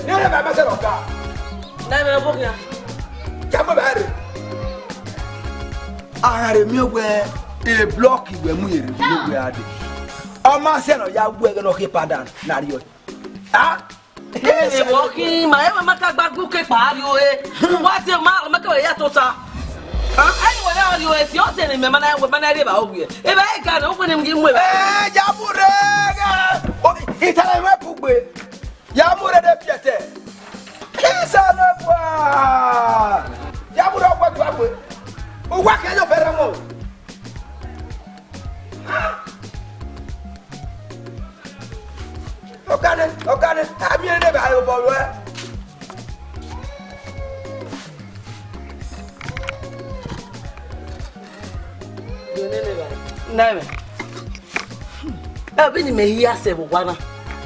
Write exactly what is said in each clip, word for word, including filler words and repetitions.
Nene ba ma sẹ rọ ka. Na mẹ bọ khian. Ka mo ba re. A gha re miẹn wẹ e blọki wẹ mu yere ne wẹ a dee. Ọ ma sẹ ne ọ ya gu ẹghẹ ne ọ khin padan ne a rriọ. A? Ẹ vbọ khin, ma ẹ ma ka gba gu ke kpa rriọ e. Wa te ma, ọ ma ka ya tota. A? Ẹ ni wẹ na rriọ e, si ọ sẹ ne mẹ ma na, wẹ ma na rre ba owie. E ba e ga ne, o wẹ ne mu gi mu e ba. Ẹ, ya mu rre ga. O, itara wẹ pugbe. Ya mu rre de piẹtẹ. Kisa ne bua. Ya mu rre ọgua gua gbe. Uwa ke yo fẹrẹ mọ. Ọkane, ọkane, a miẹn ne ba obọ ruẹ. Nene ba. Nene. Ẹ, vbene imẹ hia sẹ vbe owa na,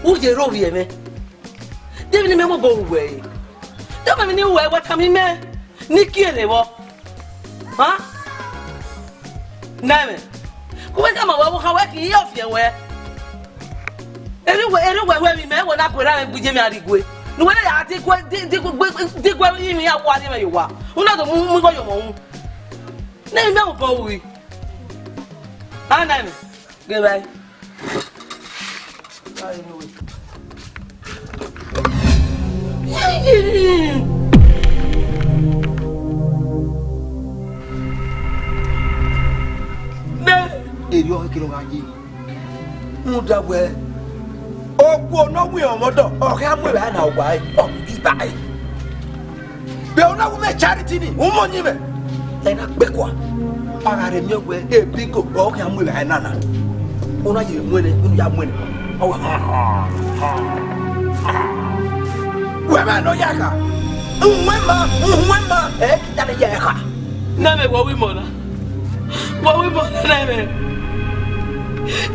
u ye rre ovbi ẹmwẹ. De emwi ne imẹ mobọ ru wẹ re? De ọmọ emwi ne I ru wẹ, wẹ tama imẹ ne I kie rre vbọ? Ha? Na ẹmwẹ. Ku wẹ tama wẹ, vbe okhan wẹ khin iye ọfiẹn wẹ. Erha uwẹ, erha uwẹ, wẹ vbe imẹ, wẹ na gu erha mwẹ gbe iye mwẹ a rhie gue. Ne uwẹ na ya di gue, di, di gue, di gue iyinmwẹ ya wa rhie mwẹ ye owa. U na do mu, mu igho ye ọmọ wu. Ne emwi mẹ mobọ ru. A na ẹmwẹ. Goodbye. Erriọ kere ọ gha ye. Rhunmwuda wẹẹ, okhuo ne ọ wẹ ọmọdọ, ọ khian mu evbare na owa ẹre, ọ mu iba ẹre. Vbe ọ na wu mwẹ charity ni, u mọ ọyẹnmwẹ. Ẹ na gbe kua, a gha rhe miẹn wẹẹ, ebingo ọ khian mu evbare na na. U na ye mu ẹre, u ya mu ẹre. Ọ wẹẹ, wẹ ma nọ ya kha. Uwẹ ma, uwẹ ma, ẹ kidare ya kha. Na mẹ wọ wi mọ na. Wọ wi mọ na, na mẹ.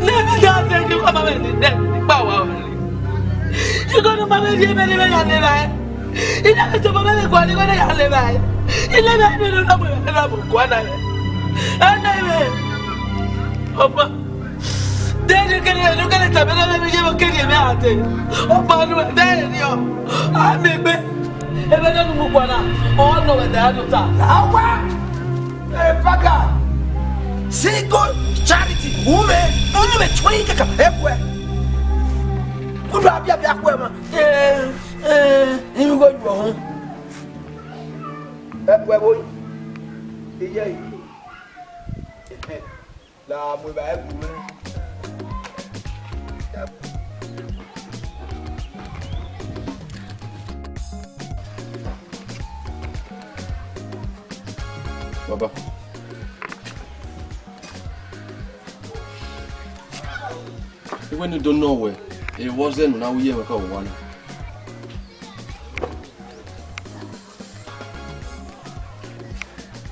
Na mẹ ya se ni kwa ma mẹ ni, ne, ni kpa wa wa ni. Igho ne ma mẹ ye mẹ ni mẹ ya le rae. Ina mẹ tobọ mẹ vbe guan ni igho ne ya le rae. Ina mẹ ni no na mu na mu guan na. Ana mẹ. Opa. De ni kene, ni kene tabe na mẹ ye mo kene mẹ ate. Opa nu de ni o. A mẹ gbe. Ebe na nu mu guan na. Ọ nọ wẹ da ya nọ ta. Awa. Efaga, single charity, ume, onye me chwe kaka, ekwe. Kudu abia bia kwe ma. Eh, eh, imi go ju ohun. Ekwe wo. Iye. La mu ba ekwe. Baba. Iwe ni do nọ wẹ, e vbọ zẹ ne u na ru iye mwẹ ka owa na.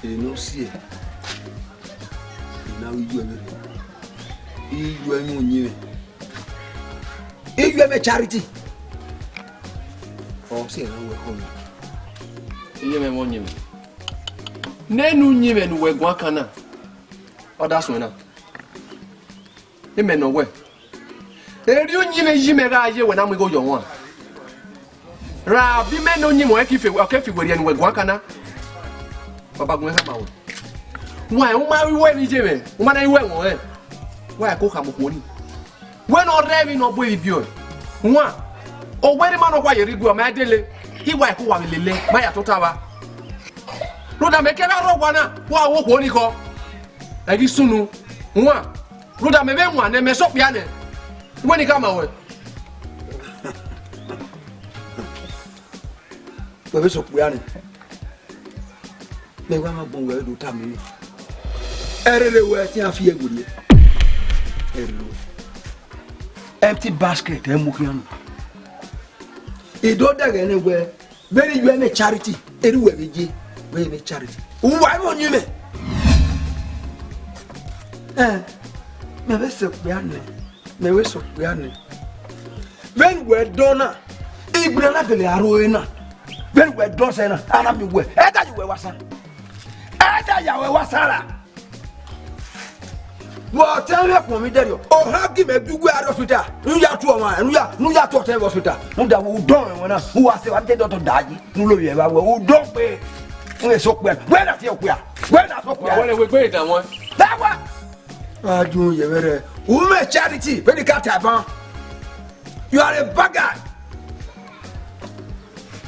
Eno si ẹ, I na ru iye mwẹ, iye mwẹ uyinmwẹ, iye mwẹ charity. Ọ si ẹ na ru ẹko mwẹ. Iye mwẹ mwẹ uyinmwẹ. Nene uyinmwẹ ne uwẹ guan kan na, ọ da suẹn na. Imẹ nọ wẹ, erriọ uyinmwẹ iye mwẹ gha ye wẹ na mu igho yọ wan. Ra bi mẹ ne uyinmwẹ ọnrẹn ke fi, ọ ke fi werriẹ ne uwẹ guan kan na. Baba gun khama wẹ. Wan, u ma ru iye mwẹ, u ma na ru ẹmwẹ ọnrẹn. Wa ko khama okhuo ni. Wẹ ne ọ rre emwi ne ọ bu emwi biẹ ọe. Wan, owẹ ne ima nọkhua ye rre igue, ọ ma dele. Iwa ẹko wa vbe lele, ma ya tota vba. Rhunmwuda mẹ ke na rre owa na, wa wo okhuo ni khọ. Ẹ ghi sunu. Wan, rhunmwuda mẹ vbe wan nẹ, mẹ sẹ okpia nẹ. Wẹ ne I khama wẹ. Wẹ vbe sẹ okpia nẹ. Mẹ wa ma gbọn wẹ do tama unu. Ẹrere wẹ te iran fi ẹe werriẹ. Ẹrere wẹ. Empty basket ẹ mu khian nọ. I do dẹghe nẹ wẹ, vbene I ru ẹmwẹ charity, erriọ uwẹ vbe ye, vbe ẹmwẹ charity. Uwa mwẹ uyinmwẹ. Ẹ, mẹ vbe sẹ okpia nẹ. Mẹ vbe sẹ okpia nẹ. Vbene uwẹ dọn na, igbinna na bele aro ẹre na. Vbene uwẹ dọn sẹ na, a na miẹn uwẹ. Ẹ da ye uwẹ wa sa. Ẹ da ya uwẹ wa sa ra. Vbe ọtẹn mwẹ khuọnmwi dẹrriọ, ohan gi mẹ du wẹ a rre hospital, ne u ya tu ọmwa, ne u ya, ne u ya tu ọtẹn vbe hospital. Rhunmwuda wẹ udọnmwẹ wọn na, u wa sẹ evba te dọtọ da yi, ne u lo vbe evba wẹ udọnmwẹ. Wẹ na tie okpia, wẹ na tie okpia. Wẹ na tie okpia. Wẹ lẹ wẹ gbe dan wọn. Dawa. A ju yẹ vbe rẹ, u mẹ charity, vbe ni ka ta ban. You are a bad guy.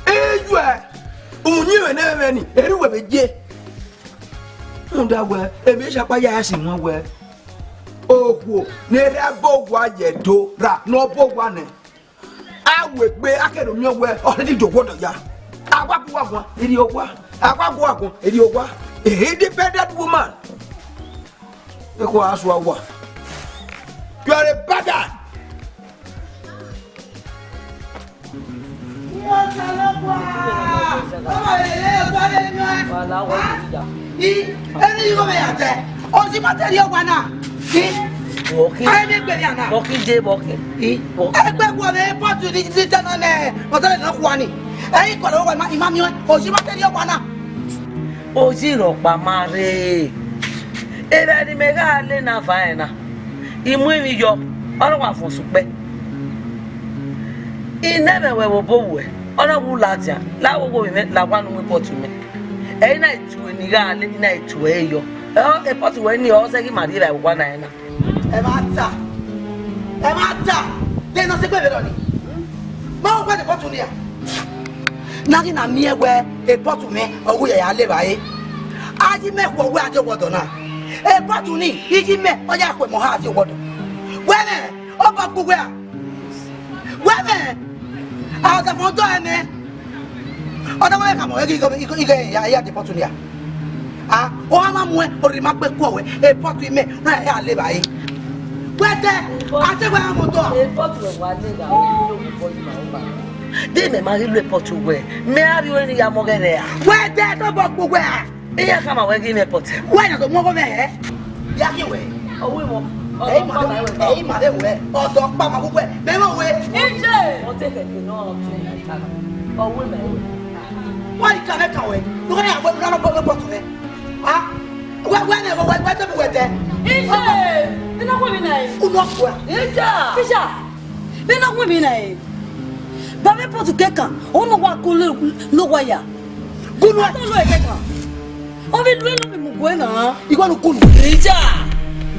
Eyuẹ, uyinmwẹ ne ẹmwẹ ni, erha uwẹ vbe ye. Rhunmwuda wẹ, emwi Osanobua ya sin wọn wẹ, okhuo ne erha ẹbọ owa ye do ra ne ọ bọ owa nẹ, a wẹ egbe, a kẹrẹ miẹn wẹ, ọ rhirhi do owa ọdọ ya. A wa gu uwa guan, erriọ owa. A wa gu uwa guan, erriọ owa. A independent woman. Ekhọe a sua owa. You are a bad guy. Eni igho mẹ ya tẹ, ozi ma te rhie owa na. Ẹ ne gbe ya na. Vbọkhi je vbọkhi. Egbe guọ vbe airport ni, ni tẹ na nẹ, ọtọ nọ khua ni. Ẹ i kọlọ owa, ima miẹn, ozi ma te rhie owa na. Ozi rhọkpa ma rre. Erha ne imẹ gha le na va rẹn na, I mu emwi yọ, ọ na wa vuọn sẹ ukpẹ. I nẹ mwẹ wẹ vbe obọ ruẹ, ọ na wu ladian, la wo wo mwẹ, la wa ne u mu airport mẹ. Ẹ i na tue ne I gha le, I na tue ẹre yọ. Ẹ, airport wẹ ni, ọ zẹ ghi ma rhie evba vbe owa na rẹn na. Ẹmwata, ẹmwata, de ne ọ sẹ egbe vberriọ ni. Ma wo wẹ ne airport nia. Ne a ghi na miẹn wẹ airport mwẹ ọ wu ya ya le evbare. A yi mẹ khuọ wẹ a die owa ọdọ na. Airport ni, I yi mẹ, ọ ya khuẹ mẹ ọha a die owa ọdọ. Wẹ mwẹ, ọ bọ gbe uwẹ a. Wẹ mwẹ, a ọdafẹn ọdọ ẹmwẹ. Ọdafẹn khama wẹ ghi igho, igho, igho ya, ya die airport nia. A, ọ ma muẹn, orhirhi ma kpe kuọ wẹ, airport imẹ, na ya ya le evbare. Wẹ dẹ, a te wẹ a mọ otọ a. Airport wẹ wa le gha, o lo airport ma o ba. De mẹ ma ghi lo airport wẹ, mẹ a rhie ọnrẹn ya mọ ghẹ rẹ a. Wẹ dẹ, tobọ gbe uwẹ a. Iran khama wẹ ghi mwẹ airport. Wẹ na do mu ọghọ mwẹ hẹ? Ya khin wẹ. Ọvbo emọ. Ẹ i ma de, ẹ i ma de wẹ. Ọdọ ọkpa ma vbe uwẹ. Mẹ i mwẹ wẹ. Ije. Ọ te kẹkẹ nọ, ọ te kẹkẹ nọ. Ọvbo emọ wẹ. Why you can't come away? You can't have one rubber bottle, man. Ah? Where, where, where, where, where, where, where? Ije! Ina kwa mina e? Uno kwa. Ija! Fisha! Ina kwa mina e? Babe potu keka, ono wa ko lo, lo wa ya. Gunu. Ato lo keka. Obi lu enu mi mu gwe na. Igwa nu gunu. Ija!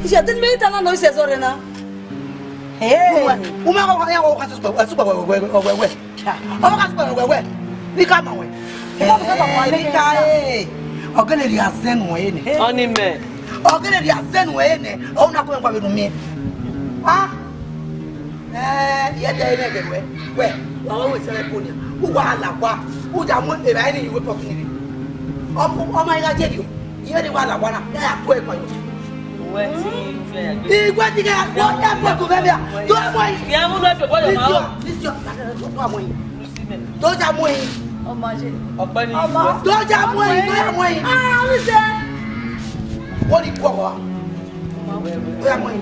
Ija, tin me ta na no se zore na. Hey. Uma ko ya ko ka su ko, su ko we, we, we, we. Ọ ka sọrọ wẹwẹ, ne I ka ma wẹ. Ẹ, ne I ka, ẹ, ọgẹnẹ rhie azẹn nuẹn nẹ. Ọni mẹ. Ọgẹnẹ rhie azẹn nuẹn nẹ, ọ na kọmẹ gba vbe nu miẹn. A? Ẹ, I ẹdẹ ẹre nẹghẹ wẹ, wẹ, wa wẹ wẹ sẹrẹ ko nia. U wa la wa, u ya mu evbare ni ye uwu airport ni rre. Ọ, ọ ma gha ye rriọ. Iye ne wa la wa na, ya ya tuẹ kua yo. Uwẹ ti fẹ ya gbe. Igwe ti gẹ, wọ ya bọ to vẹ via. Do mọ yi. Kí ẹ mú lọ fẹ bọyọ ma o. Lisio, lisio, do mọ yi. Do ya mọ yi. Ọmọ ṣe. Ọpẹ ni. Ọmọ. Do ya mọ yi, do ya mọ yi. Ah, mi ṣe. Wọ́n ní kú ọkọ wa. Do ya mọ yi.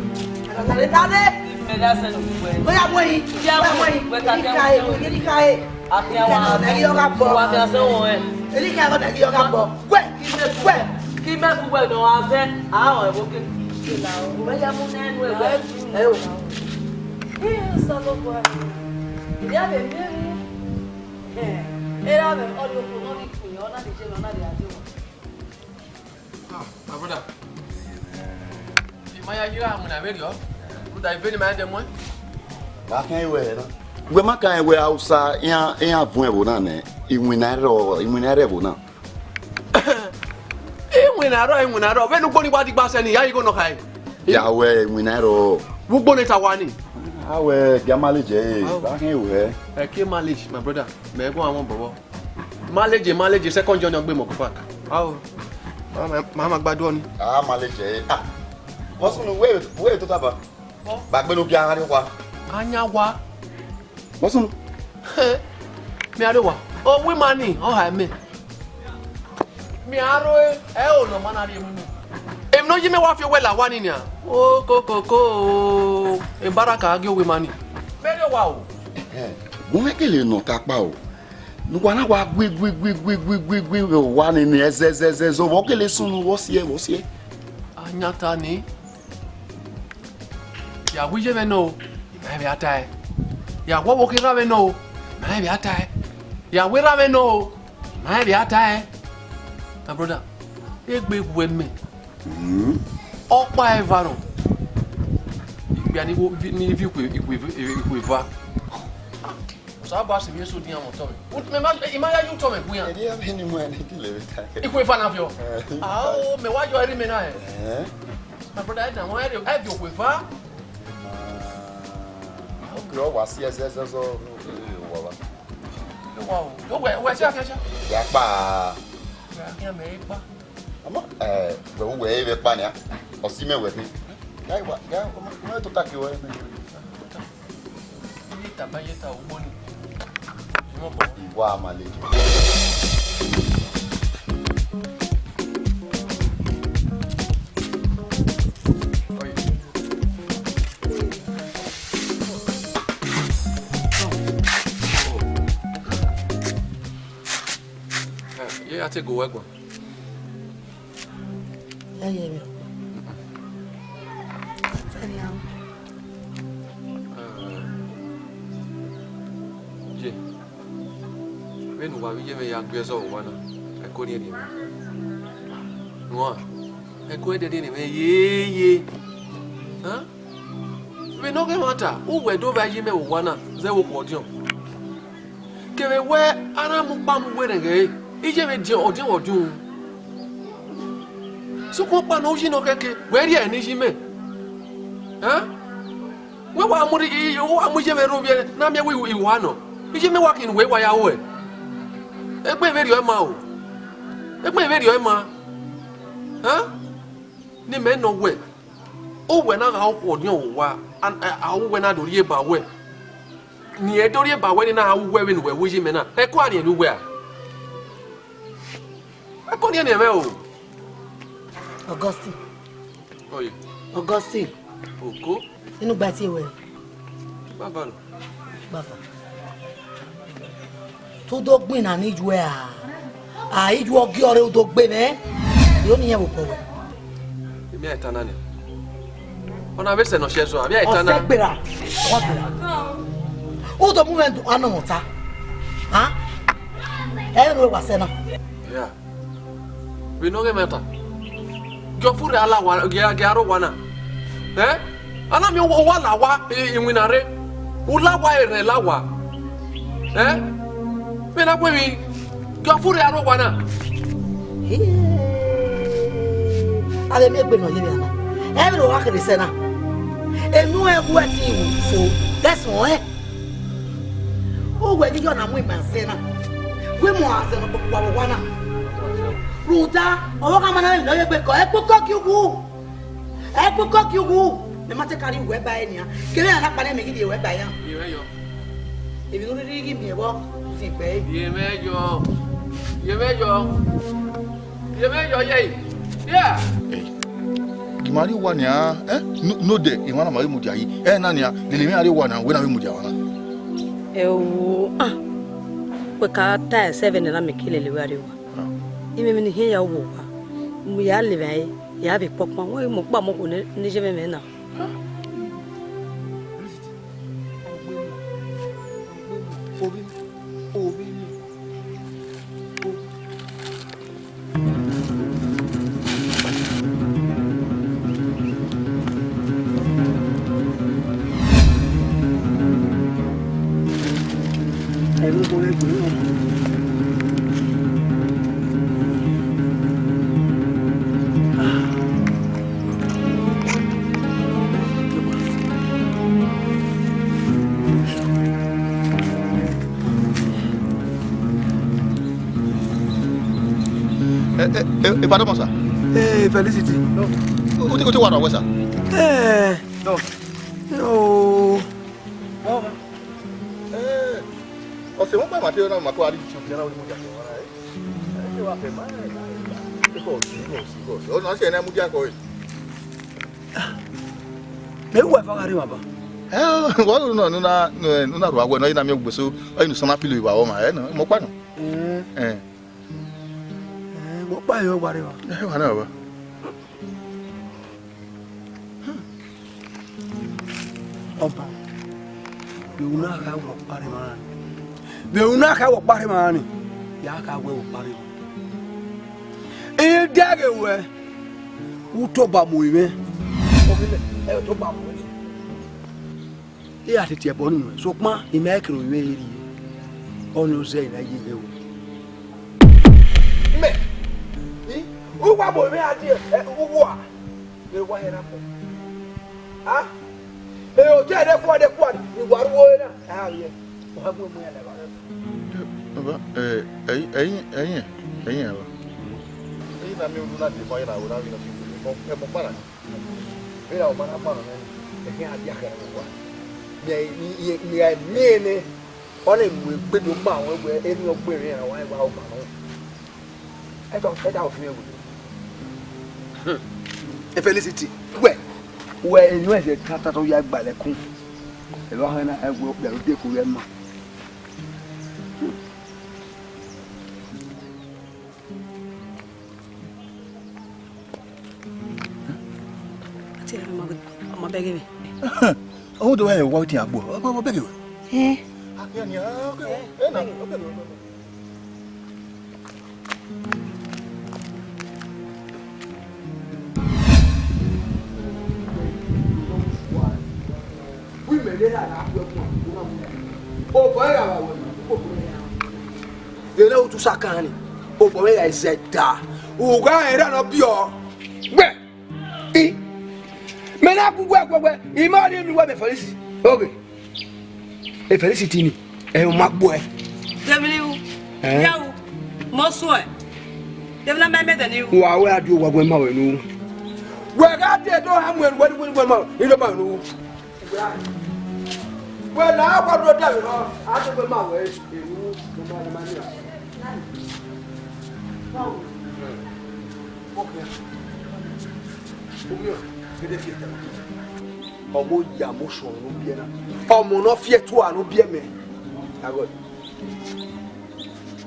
Dale, dale. Mẹ da sẹ lọ wẹ. Do ya mọ yi. Do ya mọ yi. Wẹ ka kẹ. Erika e, Erika e. Afian wa. Erika e, ọna ghi ọgha bọ. Wa afian sẹ wọn ẹ. Erika e, ọna ghi ọgha bọ. Wẹ. Kí mẹ kú wẹ nọ azẹ, a họn ẹvbo ke. Mẹ ya mu nẹ ẹnu ẹgbẹ. Ẹ o. Iyẹn Osanobua. Ìyá rẹ̀ mẹ́rin. Ẹ ra mẹ ọdún okùn náà ní ìpìlẹ̀ ọ̀nà lè jẹ́ ọ̀nà lè adé wọn. Ah, my brother. Ima ya yira mu na vbe rriọ. Brother, iveni ma de mu. Wa khan wẹ na. Wẹ ma kan wẹ Hausa, iran, iran vuọn ẹvbo na nẹ. Iwinna rrọọ, iwinna rre ẹvbo na. Iwinna rrọọ, iwinna rrọọ. Vbene ugbo ni wa digba sẹ ni, ya igho nọ khae. Ya wẹ iwinna rrọọ. Vbe ugbo ne ta wa ni. A wẹ gia ma lele jẹ, ba khin wẹ. Ẹ ke ma lele, my brother. Mẹ gu amọ bọbọ. Ma lele, ma lele, second journey ọgbe mọ kọkọ aka. Ao. Ma, ma, ma gbadu ọni. A ma lele jẹ. Ah. What's on the way? Where to taba? Ba gbe no bia gha rre owa. Ka yan wa. What's on? He, mẹ a rre owa. Owa ima ni, ọ ha mẹ. Mẹ a rro ẹ, ẹ o nọ ma na rhie mu mẹ. Emwi ne ọ yi mẹ wa fi owẹ la owa ni nian. O kokoko. Ebaraka ghi owa ima ni. Mẹ rre owa o. Gu mwẹ kele nọ ta kpa o. Ne uwa na wa gui gui gui gui gui gui gui vbe owa nene ẹzẹzẹzẹzẹ, vbe ọ kele sunu vbe ọ siẹ, vbe ọ siẹ. Ayanta ni. Ya wẹ iye mwẹ nọ o, I ma vbe a tae. Ya wẹ ọvbokhan erha mwẹ nọ o, I ma vbe a tae. Ya wẹ erha mwẹ nọ o, I ma vbe a tae. My brother, egbe wẹ mẹ. Ọkpa eva rọ. Ikpia ni wo, ni vi ikhu, ikhu, ikhu eva. Osanobua sẹ emwi eso dian mwẹ otọ mwẹ. Mẹ ma, I ma ya ye otọ mwẹ bu iran. Ẹdẹ ya vbe ni mu ẹre ne I gele vbe ta kẹ. Ikhu eva na viọ. Eh. Ao, mẹ wa yọ ẹre mẹ na hẹ. Eh. My brother, ẹdẹ wọn ẹre, ẹ viọ ikhu eva. Ah, okay, ọ wa si ẹzẹ ẹzẹ ọzọ, no, no, no, wa wa. Wa o, wẹ, wẹ si afiasia. Ya kpa. Ya khian mẹ kpa. Ama, eh, wẹ, wẹ, wẹ kpa nia. Ọ si mẹ wẹ khin. Gai wa, gai, ma, ma tota ke wẹ mẹ. Iye taba, iye ta ugbo ni. Iwa ma le. Eh, ye a te go wẹ guan. Ẹyẹ rẹ. Tẹne a. Eh, ye. Vbene uwa vbe iye mwẹ ya gu ẹzọ vbe owa na, ẹko ni ẹre mwẹ. Nuan, ẹko ẹdẹdẹ ni mwẹ yeye. Hẹn? Vbene ọ ghe ẹmwata, uwẹ do vba iye mwẹ vbe owa na, zẹ vbe okhuo ọdiọn. Kevbe wẹ a na mu ukpa mu werriẹ ghẹ ẹre, iye mwẹ diọn, ọdiọn vbe ọdiọn. Sokpan ọkpa ne ọ yi nọ kẹke, wẹ rhie ẹre ne iye mwẹ. Hẹn? Wẹ wa mu, i, i, wa mu iye mwẹ rre ovbiẹ ne a miẹn wẹ i wa nọ. Iye mwẹ wa khin ne uwẹ i wa ya ruẹ. Egbe vberriọ ima o. Egbe vberriọ ima. Hẹn? Ne imẹ nọ wẹ, uwẹ na gha okhuo ọdiọn vbe owa, a, a, a, uwẹ na do rhie ba wẹ. Ne irẹn do rhie ba wẹ ne I na gha ru uwẹ vbene uwẹ ru iye mwẹ na, ẹko a rhiẹnrhiẹn uwẹ a? Ẹko rhiẹnrhiẹn mwẹ o. Augustine. Ọye. Augustine. Oko. Inu gba tie wẹ. Baba nọ. Baba. Te u do gbinna ne iye ua, a, iye ọgiọrre u do gbe mwẹ, I ho ne irẹn vbe obọ wẹ. Emwi a i ta na nia. Ọ na vbe sẹ ne ọ si ẹzọ, avbe a i ta na. Ọ sẹ gberra, ọ gberra. U do mu mwẹ do anọ mwẹ ọta. A? Ẹ i ru wa sẹ na. Yeah. Vbene ọ ghe mwẹ ta, gie ọ furre a la owa, gie a, gie a rre owa na. Ẹ? A na miẹn owa la owa, i, iwinna rre. U la owa, erhẹn la owa. Ẹ? Vbene a gu emwi, gie ọ furre a rre owa na. Hii. Avbe miẹn egbe ne ọ ye mwẹ na. Ẹ vbe ne uwa kherhe sẹ na. Enu ẹguẹ ẹtin ru fo, that's all. Uwẹ ghi yọ na mu ima zẹ na. Wẹ mu azẹ ne ọ kpokpo vbe owa na. Rhunmwuda, ọvbokhan ma na vbe emwi ne ọ ye egbe kọ, ẹkpokọ gie uwu. Ẹkpokọ gie uwu. Mẹ ma te ka rhie uwẹ ba ẹre nian. Kevbe iran na kpa nẹ, mẹ ghi rhie uwẹ ba iran. Emwi ne u rhirhi ghi miẹn vbọ, u zin gbe ẹre. Ye mwẹ yọ. Ye mwẹ yọ. Ye mwẹ yọ ye. Yeah. Hey. Gima rrie owa nian, eh? No, no de, emwa na ma vbe mudia yi. Eh, na nian, lele emwi na rrie owa nian, wẹ na vbe mudia owa na. Ẹ o, ah. Wẹ ka ta ẹsẹ vbe nẹ na mẹ ke lele wẹ a rrie owa. Ah. Imẹ emwi ne I khian ya wu owa. Mu ya lele mwẹ, ya vbe kpọkpan. Wẹ mu ọkpa mu okhuo ne, ne iye mwẹ mwẹ na. Ah. Ovbi, ovbi. Eh, eh, eh, eh, pardon, sir. Eh, Felicity. U te, u te wa rọ wẹ, sir? Eh. No. No. Eh. Ọse wọn pa ma te na ma ko ari ju ke na wi mu ja. Eh. Eh, wa pe ma. Eh, ko, ko, ko. Ọ na se na mu ja ko. Mẹ wẹ eva gha rre mwẹ ba. Eh, wa no, no, no, na, no, no, na rua wẹ, no, na miẹn ugbeso, ọ inu sana filo iwa ọmwa, eh, no, mo kpa no. Eh. Eh. Eh, mo kpa yo wa rre mwẹ. Eh, wa na ba. Hmm. Ọba, vbe u na kha wẹ ọkpa rre emwa na ni? Vbe u na kha wẹ ọkpa rre emwa na ni? Ya kha wẹ ọkpa rre emwa. I dẹghe wẹ, u tobọ mu mwẹ. Ọ ghi lẹ, ẹ tobọ mu mwẹ. I gha tie ẹbọ ni nuẹn, sokpan I ma kere ovbi mwẹ rhie. Ọnii ọ zẹ I na ye ghẹ o. Mẹ, I, u wa mu ovbi mwẹ a die, ẹ, u wa. Vbe wa hẹ na kpọ? A? E otọ ẹre kua de kua ni wa ru ore na. A vbiẹ. Wa gu mu ya la ba. Baba, eh, ẹyin, ẹyin, ẹyin, ẹyin, baba. Ẹyin na mi ru na de ma ya na wo na vbe na fi ru. Ẹ mọ kpara. Ẹ ra ọma na kpara nẹ. Ẹ khian dia khẹ na wa. Mẹ, mẹ, mẹ, mẹ ne. Ọ na mu egbe do ma wẹ wẹ, eni ọ gbe rẹn ra wa wa ọma nọ. Ẹdọ, ẹdọ ofin ẹvbo. Hmm. Felicity, wẹ, wẹ enu ẹzẹ tata tọ ya gba lẹkun. Ẹ vbe ọhẹn na, ẹ wẹ okpia ro de kuru ẹma. Ati ẹre ọmọ bẹghe mwẹ. Ọmọ do wẹ wa tin agbo. Ọmọ bẹghe wẹ. Ẹn. Ẹ na, ọ bẹghe wẹ. Obọ ẹre gha wa wẹ, obọ ẹre gha zẹ da. U gha rẹn erha ne ọ biọ. Wẹ, I, mẹ na gu wẹ, wẹ, wẹ, I ma rhie unu wẹ mẹ Felix. Oghe. E Felix tini, ẹ, u ma gbuẹ. Devil u. Eh? Ya u. Mo suẹ. Devil na ma mẹ dẹ ni u. Wa wẹ a di owa wẹ ma wẹ nu. Wẹ gha de do ha mu ẹre wẹ ni wẹ ma, I do ma nu. Wẹ la wa do da vbe nọ, a te wẹ ma wẹ, e ru, mo ma, mo ma ni ra. Ọmọ ya mo sọ ne u biẹ na. Ọmọ ne ọ fi ẹtua ne u biẹ mẹ. Aghọ.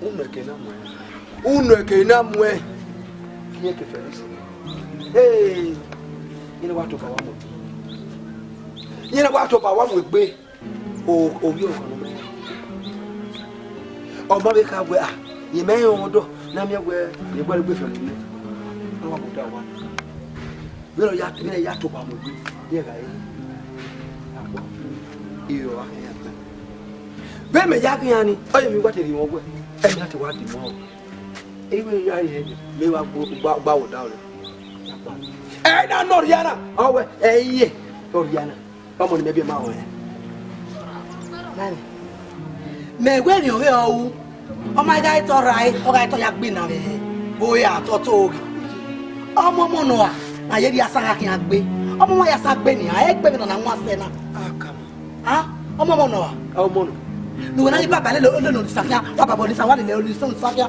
Unu ẹkẹ na muẹn. Unu ẹkẹ na muẹn. Iẹn ke Felix. Hey. Iẹn wa tobọ wa mu egbe. Iẹn wa tobọ wa mu egbe. O, ovbi ọvọ nọ mẹ. Ọ ma vbe kha wẹ, a, rẹn mẹ rẹn ọdọ, ne a miẹn wẹ, rẹn wẹ egbe fẹmwẹ nẹ. Ne wa mu da wa. Vbene ọ ya, vbene ya tobọ mu egbe, rẹn gha re. Akpọ. Iyo, a khan ya gbe. Vbe mẹ ya gbe iran ni, ọ ye emwi wa te rhie mwẹ ọghe, ẹ mẹ na te wa di mwẹ ọghe. Iwe ya ye, mẹ wa gba, gba, gba wo da ọre. Ẹ na nọ rhia na, ọ wẹ, ẹ ye, nọ rhia na. Ọmọ ni mẹ biẹ ma ruẹn. Mẹ wẹ rẹn ọghe ọ ru, ọ ma gha tọ rae, ọ gha tọ ya gbe na vbe ore a tọ to ghe. Ọmọ ọmọ nọ a, na ye rhie asan gha khian gbe. Ọmọ ọmọ ya sa gbe nia, ẹ gbe vbe nọ na wan sẹ na. A, ọmọ ọmọ nọ a. Ọmọ nọ. Ne uwẹ na ye baba lele, lele Osanobua, wa baba Osanobua, wa lele Osanobua.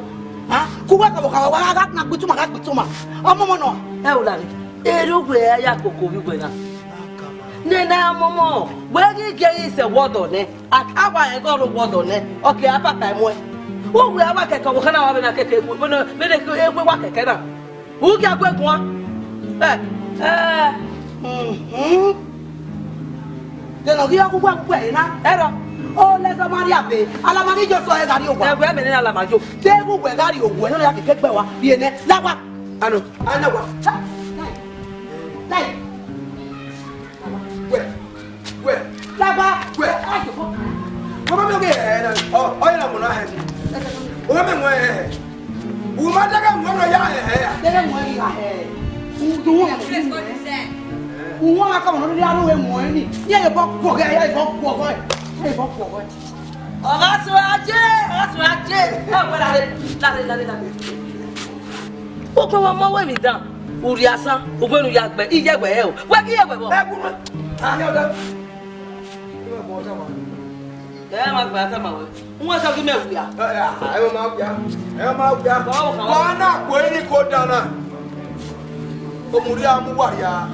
A, ku wa ka wa ka wa gha na gbe ituma, gha gbe ituma. Ọmọ ọmọ nọ a. Ẹ o lare, erriọ uwẹ ya koko vbe uwẹ na. Nene ọmọmọ, wẹ ghi gie ghi sẹ wọdọ nẹ, a wa rẹn ghe ọ rre wọdọ nẹ, ọ ke a papa muẹn. Uwẹ a wa kẹkẹ ọvbokhan na wa vbe na kẹkẹ egbe, vbene, vbene egbe wa kẹkẹ na. U gie a gu guan. Ẹ, ẹ, mhm. Dẹnẹ ọ ghi ya gu guẹ gu guẹ na, ẹrọ. O lẹ zẹ ọmwa rrie abe, alama ghi yo sẹ ọre gha rrie owa. Ẹwẹ mẹ ne alama yo. Deghẹ uwẹ gha rrie owa, nọ ya kẹkẹ gbe wa, rhie nẹ, la wa. Ano, a na wa. Lai, lai. Wẹ, wẹ. Lagba. Wẹ. Ayo. Wẹ ma mẹ ghe hẹ na. Ọ, ọ ye na mo na hẹ. Wẹ ma mẹ wẹ hẹ. Wẹ ma dẹghe wẹ ya hẹ hẹ ya. Dẹghe wẹ ya hẹ. U do wẹ. U wa ka mo no ya no we mo ni. Ye ye bo ko ge, ye bo ko ge. Ye bo ko ge. Ọ gha sẹ aje, ọ gha sẹ aje. Ẹ wẹ lare, lare, lare, lare. Okpẹn wa ma wẹ emwi dan, u rhie asan, u wẹ ne u ya gbe, iye wẹ hẹ o. Wẹ ghi ye wẹ vbọ? Ẹ gu mẹ. A hẹ ọdọ. Ẹ ma gba tama wẹ. Wẹ sọ ghi mẹ wia. Ẹ, ẹ, ẹ ma wia. Ẹ ma wia. Bọ, bọ, bọ. Wa na ko eni ko dana. Omuri a mu wa ya.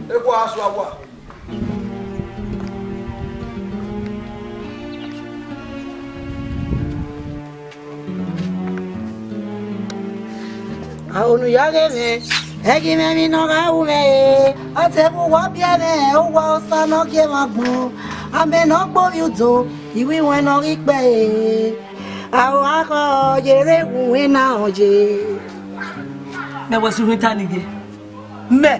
E ko asu awa. Unu ya ghe mwẹ, Ẹghẹ mwẹ emwi ne ọ gha ru mwẹ re, ọ te vbe uwa biẹ mwẹ, uwa Osa ne ọ gie mwẹ agbọn, amẹ ne ọ gbe ovbi udo, iwinwẹn ne ọ ghi kpẹe, aro gha khọ, ye rre wu wẹ na ọ ye. Mẹ wẹ sẹ uhunmwu ta ni ghe. Mẹ.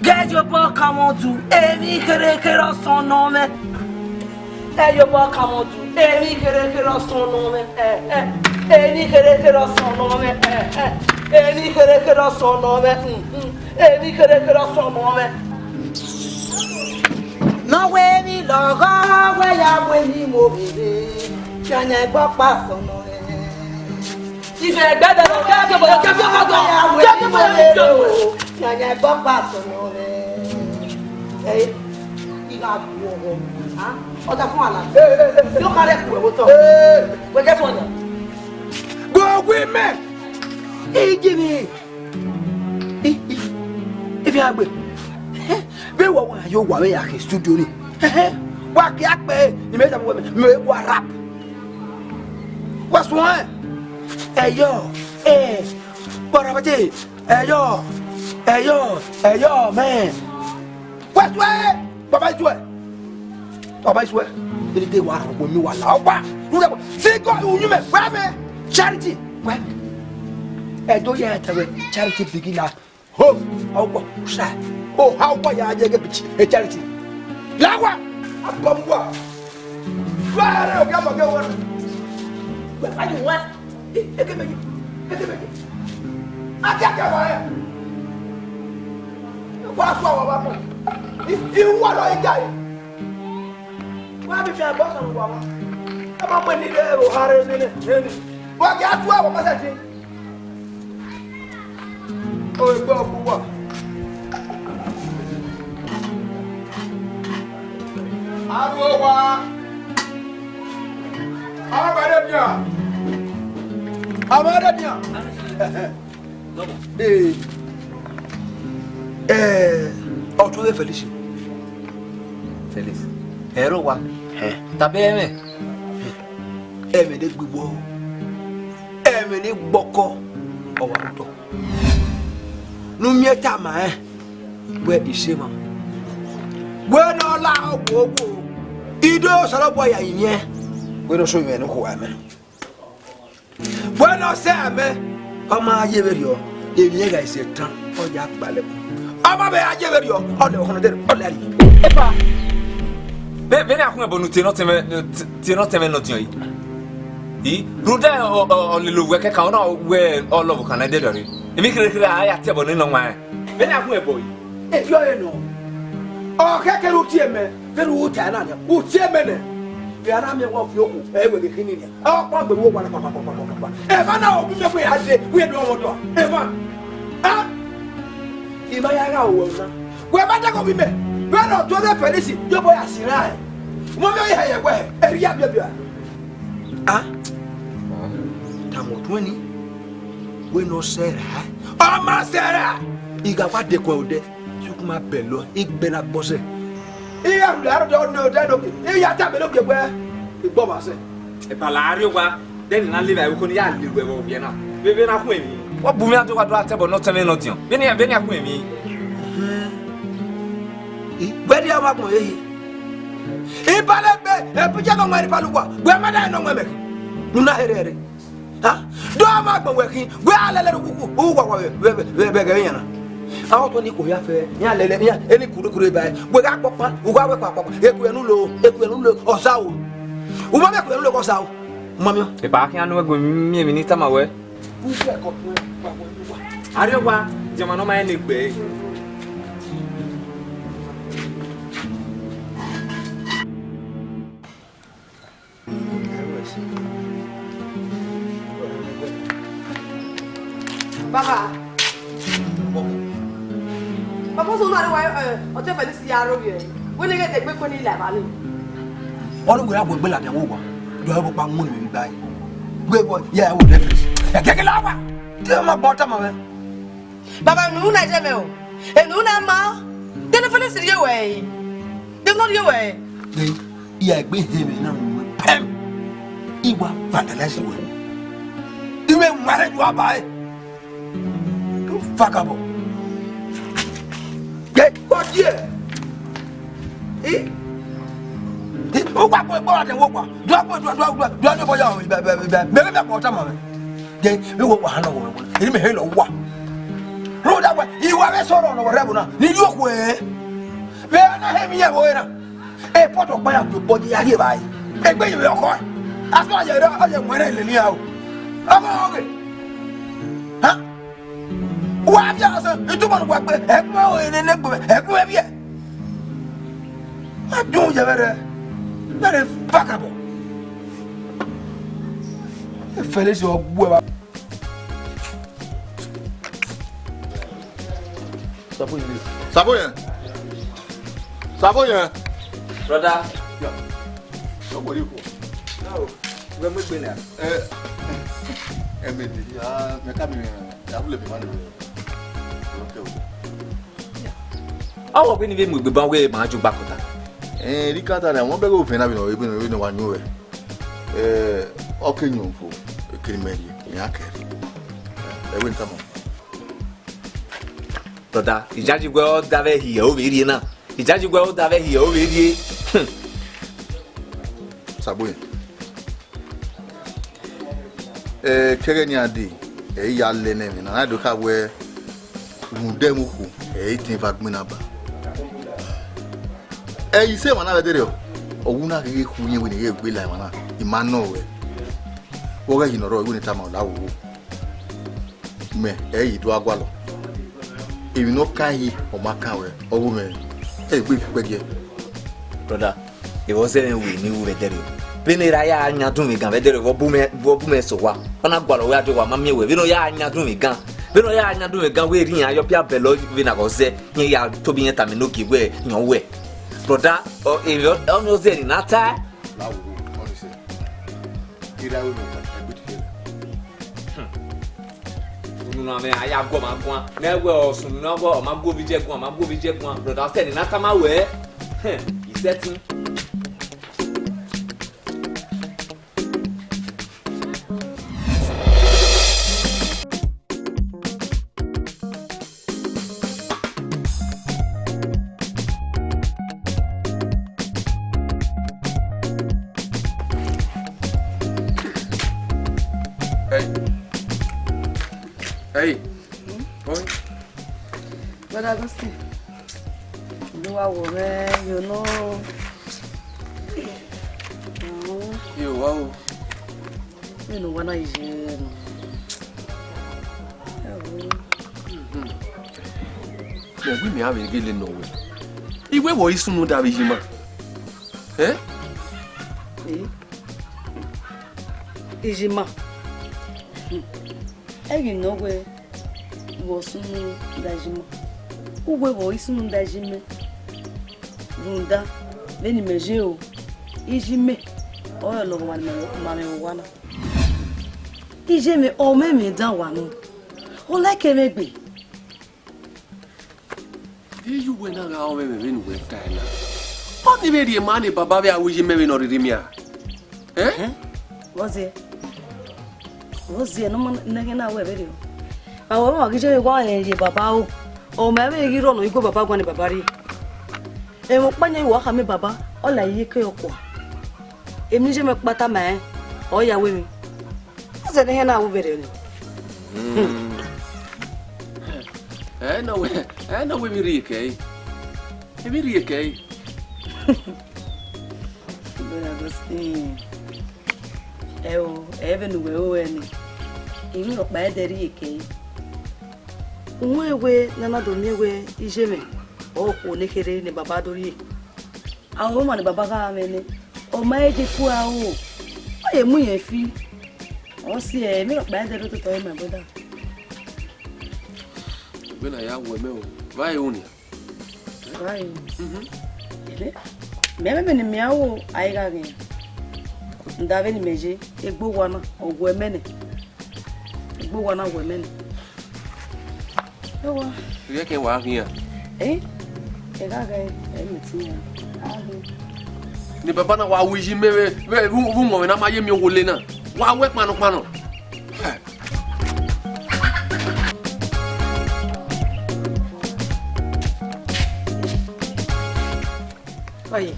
Ghẹ ye obọ ka mwẹ udu, emwi kherhe kherhe ọsọn nọ mwẹ. Ghẹ ye obọ ka mwẹ udu, emwi kherhe kherhe ọsọn nọ mwẹ. Ẹ, ẹ, emwi kherhe kherhe ọsọn nọ mwẹ. Ẹ, ẹ, emwi kherhe kherhe ọsọn nọ mwẹ. Hmm, hmm. Emwi kherhe kherhe ọsọn nọ mwẹ. Ne ọ wẹ emwi lọghọ, wẹ ya wẹ emwi mu ovbi rre, fian yan ẹgbẹ ọkpa sọnnọ rẹ. Ive ẹgbẹ dẹ lọ, kẹ fi ọmọ, kẹ fi ọmọ dọ, kẹ fi ọmọ dọ. Fian yan ẹgbẹ ọkpa sọnnọ rẹ. Ẹ, I gha gu ọghọ, a? Ọ da fun ala. Yo ka rẹ ku ẹvbo tọ. Wẹ kẹ fun ọna. Go with me. Igi ni. Ifi agbe. Vbe wọ wa yo wa vbe ya ke studio ni. Wa ke akpe ni me da wẹ me wa rap. Wa suẹn. Ẹyọ, eh, bọrọ bẹtẹ. Ẹyọ, ẹyọ, ẹyọ, man. Wa suẹn. Baba isuẹ. Baba isuẹ. Eri de wa rọ wẹ mi wa la ọkpa. Rẹ si God, uyun mẹ, wẹ mẹ. Charity, wẹ mẹ. Ẹdo ya ta wẹ charity begin at home. Ọgbọ, sa. O ha ọgbọ ya je ge bitch, e charity. Lawa. Abọm wa. Wa re o ga ma ge wa. Wẹ ayu wa. Ekemegbe, ekemegbe. Adiadia wa rẹ. Wa fua wa ba mọ. I, I wa lọ iga yi. Wa bi fẹ bọ sọ wa wa. Ẹ ma mọ ni de ro hare nene, nene. Wa gi atua wa ma sẹ ti. O gbe ọkpu wa. Aro wa. Amade bian. Amade bian. Ee, ee, ọtọnvwe Felix. Felix, ẹro wa. Hẹ. Tabe ẹmwẹ. Ẹmwẹ ne gbigbọ, ẹmwẹ ne gbọkọ, ọ wa otọ. Ne u miẹn tama rẹn wẹ, I sẹ emwa. Wẹ ne ọ la wo wo, I do Osanobua ya iyẹn. Wẹ ne ọ so mwẹ ne okhuo ẹmwẹ. Wẹ ne ọ sẹ amẹ, ọ ma ye vberriọ, emwi ẹghẹ ẹse tan, ọ ya gbalẹ. Ọ ma vbe ya ye vberriọ, ọ lẹ ọkhọn dẹ, ọ lẹ rrie. Epa, vbe, vbene a khuẹn ẹbọ ne u tie ne ọtẹn mwẹ, tie ne ọtẹn mwẹ nọdiọn yi. I, rhunmwuda ọ, ọ, ọ lele owẹ kẹkan, ọ na wẹ ọ lọvbokhan ne dẹdẹ rre. Emwi kherhe kherhe a ya tie ẹbọ ne nọ wan. Vbene a khuẹn ẹbọ yi. Erriọ ẹre nọ. Ọ khẹke ne u tie mẹ, vbene u ta na nia, u tie mẹ nẹ. Vbe a na miẹn wẹ ọ viọ okhuo, ẹ i wẹ ghe khin ni nia. Ọ kpa gbe vbe owa na kpakpakpakpakpakpa. Emwa na ovbi mẹ wẹ a dee, wẹ do ọmwa ọdọ. Emwa. A? I ma ya gha ru wẹ na. Wẹ ma dẹghe ovbi mẹ. Vbene ọtẹn mwẹ Felix, yobọ ya si rae. Mọ mẹ ọ ye hẹ yẹ wẹ, erriọ biabia. A? Tama ọtuẹn ni. Wẹ ne ọ sẹ rae. Ọ ma sẹ rae. I gha wa dekun odẹ. Sukuma bẹlọ, I gbe na gbọsẹ. I ya rhulẹ aro dọ ne odẹ noke, I ya tama noke wẹ, I gbọmwa sẹ. Epa, la arrie owa, dẹn ne I na lele evbare ko ne I ya lele ruẹ vbe ovbiẹ na. Vbe, vbe na khuẹn emwi. Ọ bu mwẹ adowa do a tie ẹbọ ne ọtẹn mwẹ nọdiọn. Vbene, vbene a khuẹn emwi. Wẹ dia wa gbọn ye yi. Ibalẹ gbe, e picture nọ wan ibalẹ uwa. Wẹ ma da nọ wan mẹ. Nu na here here. Ha? Do ma gbọn wẹ khin, wẹ a lele ru kuku, u wa wa vbe, vbe, vbe, vbe, vbe ẹghẹ iran na. A ọtọ ni ko ya fẹ, iran lele, iran, eni kurukuru ba, wẹ gha kpọkpa, u gha wẹ kpakpakpa, eku ẹnu lo, eku ẹnu lo, ọ sa o. U ma miẹn eku ẹnu lo, ọ sa o. U ma miẹn. Epa, khian nu ẹgbẹ miẹn emwi ne I tama wẹ. U fẹ kọ, wẹ, wa, wẹ, wa. Arrie owa, jẹma nọ ma rẹn ne egbe. Baba. Baba, so na wa, eh, ọtẹn Felix ya aro vbiẹ. Wẹ ne ghẹ te gbe kue ni la eva ni. Ọ ni wẹ ra wẹ gbe ladian wo wa. Do ẹ vbe ọkpa mu ni vbe gba. Wẹ vbe ya wo de Felix. Ẹ kẹkẹ la wa. Te ma bọ tama mwẹ. Baba, enu na je mẹ o. Enu na ma. Te ne Felix rhie wẹ yi. Te ne ọ rhie wẹ yi. Iya egbe hẹ mwẹ na mu pẹm. I wa vandalize wẹ. I mwẹ marriage wa ba ẹ. Fuck up. Ye, go there. I, I, o wa ko gbo ade wo kwa. Do ko do do do do do boya o, be be be be be ko ta ma me. Ye, mi wo wa ha no wo. Eni me he lo wa. Ro da wa, i wa be so ro no re bo na. Ni yo kwe. Be na he mi ye wo na. E poto pa ya gbe body ya ye bai. Egbe ye ọkọ. Aso ye ra, ye mu ere le ni a o. Ọmọ oge. Ha? Wa bia so, itu mo wa gbe. Egbe o ene ne gbe. Egbe bia. Wa dun ye bere. Bere fuck up. Felix o gbe ba. Sabo yẹn. Sabo yẹn. Sabo yẹn. Brother. Ya. Sabo yẹn ko. Yo. Wẹ mu egbe na. Eh. Ẹ mẹ de. Ya, mẹ ka mi, ya bule mi ma ni. Okay. Ọ wọ gbe ni vbe mu egbe ban wẹ ma ju gba kota. Eh, ri kata na, wọn bẹghe ovẹn na vbe nọ, vbe nọ, vbe nọ wa yu wẹ. Eh, ọ ke yu fo, ekeri mẹ rhie, iran kẹre. Ẹ wẹ ne tama. Brother, I judge wẹ ọ da vbe hiẹ, ọ vbe rhie na. I judge wẹ ọ da vbe hiẹ, ọ vbe rhie. Sabo yẹn. Eh, kẹghẹ nian dee, ẹ i ya lẹ ne ẹmwẹ na, na do kha wẹ rhunmwuda ẹmwẹ okhuo, ẹ i tẹn eva gbinna ba. Ẹ i sẹ emwa na vbe ẹdẹrriọ, ọ wu na ghe khu yẹn wẹ ne I ghẹ gbe la emwa na, I ma nọ ruẹ. Vbe ọ ghẹ yi ne ọ rrọọ, I wẹ ne I tama ọ la wowo. Mẹ, ẹ i do a gualọ. Emwi ne ọ kan yi, ọ ma kan ruẹ, ọ wu mwẹ, ẹ i gbe fi kpẹgiẹ. Brother, evba ọ zẹ mwẹ wẹ ne I ru vbe ẹdẹrriọ. Vbene erha ya yan dunmwẹ gan vbe ẹdẹrriọ, vbe ọ bu mwẹ, vbe ọ bu mwẹ sẹ owa. Ọ na gualọ wẹ a die owa ma miẹn wẹ. Vbene ọ ya yan dunmwẹ gan. Vbene ọ ya yan dunmwẹ gan, wẹ rhie iran yọ pia bẹlẹ vbene a vbe ọ zẹ, iran ya tobọ iran tama enogie wẹ, yan wẹ. Brother, ọ, emwi ọ, ọnii ọ zẹ ne I na ta. La wo, ọnii sẹ. Erha wẹ mẹ, ẹgbẹdẹ. Unu na mwẹ, a ya guọ ma guan. Mẹ wẹ ọ sunu na wẹ ọ ma guọ ovbi jẹ guan, ma guọ ovbi jẹ guan. Brother, ọ sẹ ne I na tama wẹ. Isẹtin. Hey. Hey. Hmm? Oi. Brother Augustine, do wa wo me, you know. Hmm. Yo, wow. Mi ne uwa na ye no. Ẹwo. Mẹ wẹ mẹ a vbe gele nọ wẹ. I wẹ vbe ọ i sunu da vbe yi ima. Eh? Eh? Ijima. Ẹ ghi nọ wẹ vbe ọ sunu da yi ima. Uwẹ vbe ọ i sunu da yi mẹ. Rhunmwuda, vbene imẹ ye o, iye imẹ ọrọre lọghọ ma mwẹ owa na. Iye mwẹ, ọ mwẹ mwẹ dan owa nọ, ọ like mwẹ egbe. Iye uwẹ na gha rọnmwẹ vbene uwẹ tae na. Ọnii vbe rhie ma ne baba vbe a ru iye imẹ vbene ọ rhirhi miẹn a? Eh? Vbọzẹ, vbọzẹ ne ọ ma nẹghẹ na wẹ vberriọ. Avbe ọmwa ghi je vbe wa rẹn ye baba ro, ọ ma vbe ghi rrọọ ne ọ i gu baba guan ne baba rrie. Emwa ọkpa yan wa khama baba, ọ la iyeke ọkua. Emwi ne iye mwẹ kpa tama rẹn, ọ ya ru emwi. Vbọzẹ ne iran na ru vberriọ ni. Ẹ nọ wẹ, ẹ nọ wẹ emwi rhie kẹ ẹre. Emwi rhie kẹ ẹre. Brother Augustine, ẹ o, ẹ vbene uwẹ ru ẹre ni, emwi rhọkpa ẹdẹ rhie kẹ ẹre. Uwẹ wẹ ne a na do miẹn wẹ iye mwẹ, ọ khuo ne kherhe ne baba do rhie. Aro ma ne baba gha mwẹ nẹ, ọ ma he je fu aro, ọ ye mu irẹn fi. Ọ si ẹre, emwi rhọkpa ẹdẹ rre ototọ re, my brother. Egbe na ya wẹ mẹ o, vbe a ru nian? Vbe a ru? Mhm. Ẹdẹ, mẹ vbe ne mẹ aro, a i gha ghe. Nda vbene imẹ ye, egbe owa na, ọ wẹ mẹ nẹ. Egbe owa na wẹ mẹ nẹ. Ewa. Ghẹ kẹ wa khian. Eh? Ẹ gha ghe, ẹ mẹ ti yan. A ghe. Ne baba na wa ru iye imẹ vbe, vbe, vbe, vbe umwẹ na ma ye miẹn owo le na. Wa wẹ kpannọ kpannọ. Oye.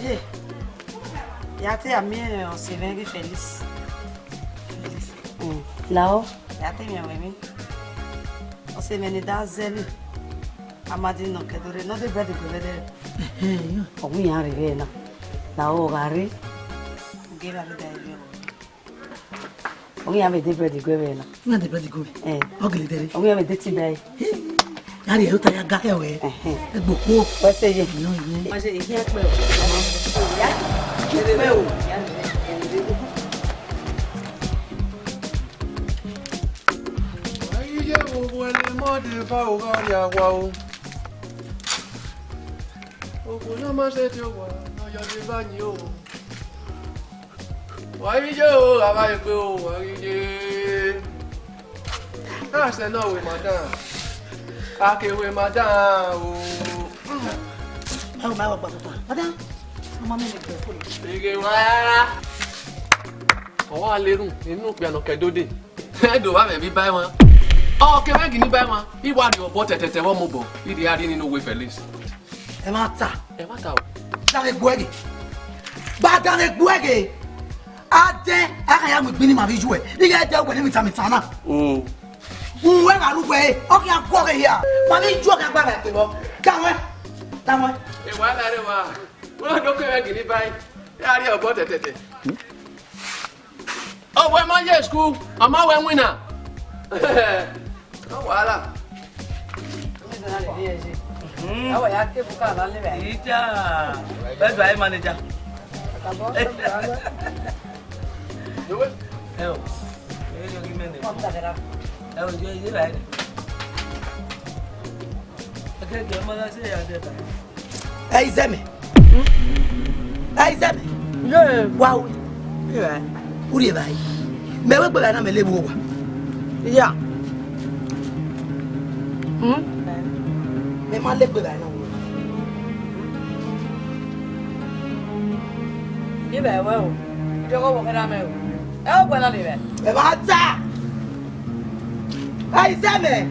Ye. Ya te a miẹn ọse mwẹ ghe Felix. Felix. Mm. Lao. Ya te miẹn wẹ mi. Ọse mwẹ ne da zẹ ni. Amadi nọ kẹdore, nọ de bread gue vbe dẹ. Ẹhẹn, ọ wi yan rre vbe na. Lao gha rre. Ge ra rre da ivbi ọmọ. Ọ ghi ya vbe de bread gue vbe na. Ọ ghi ya de bread gue vbe. Eh. Ọ gele dẹre. Ọ ghi ya vbe de tea bẹe. Hey. Ya rhie ota ya ga kẹ wẹ. Ẹhẹn. Egbe okhuo. Wẹ sẹ ye. Iyẹn, iyẹn. Ma ṣe ikhiẹn kpẹ o. Ya. Kpẹ o. Iye wo wẹ ne mọ de va o gha rhie awa o. Okhuo ne ọ ma sẹtin owa, ne ọ ya deba yin o. Wa ghi ye o, a vba egbe o, wa ghi ye. A sẹ nọ wẹ madam. A ke wẹ madam o. Ẹ o, ma wẹ gba papa. Madam, ọmọ mi ni gbẹ fo. Ege wa rara. Ọ wa lerun, inu okpia nọ kẹ dode. Ẹ do vba mwẹ vbe iba ẹmwa. Ọ ke mwẹ gini iba ẹmwa. I wa rhie obọ tẹtẹtẹ vbe ọmobọ. I rhie a rhie ni ne owe Felix. Ẹmwata. Ẹmwata o. Danmwẹ egbe uẹ ghe. Gba danmwẹ egbe uẹ ghe. Adẹn, a kha ya mu igbinni ma vbe iyuẹ. Ighẹ ẹdẹ uwẹ ne mita mita na. O. Uwẹ gha ru wẹ, ọ khian guọghọ ehia. Ma vbe iyuẹ ọ khian gba vbe ẹkpe vbọ. Danmwẹ. Danmwẹ. Ewa la re wa. Wẹ do ke mwẹ gini bai. Ya rhie obọ tẹtẹtẹ. Ọ wẹ ma ye school, ọ ma wẹ winner. No wahala. Ita, bedroom manager. Ẹ o, ẹ yọ ghi mẹ nẹ. Ẹ o, yọ iye ra ẹre. Ẹkẹkẹ ọmọ na sẹ ya dẹta. Ẹ i zẹ mẹ. Ẹ i zẹ mẹ. Ye. Wa ru. Ye. U rhie evbare. Mẹ wẹ egbe evbare na mẹ le vbe owa. Ya. Hmm? Mẹ ma le egbe evbare na vbe owa. Ye evbare wẹ o. Idiọghọ vbe ọ kherha mẹ o. Ẹ o wẹ na le evbare. Ẹ ma ta. Ẹ i zẹ mẹ.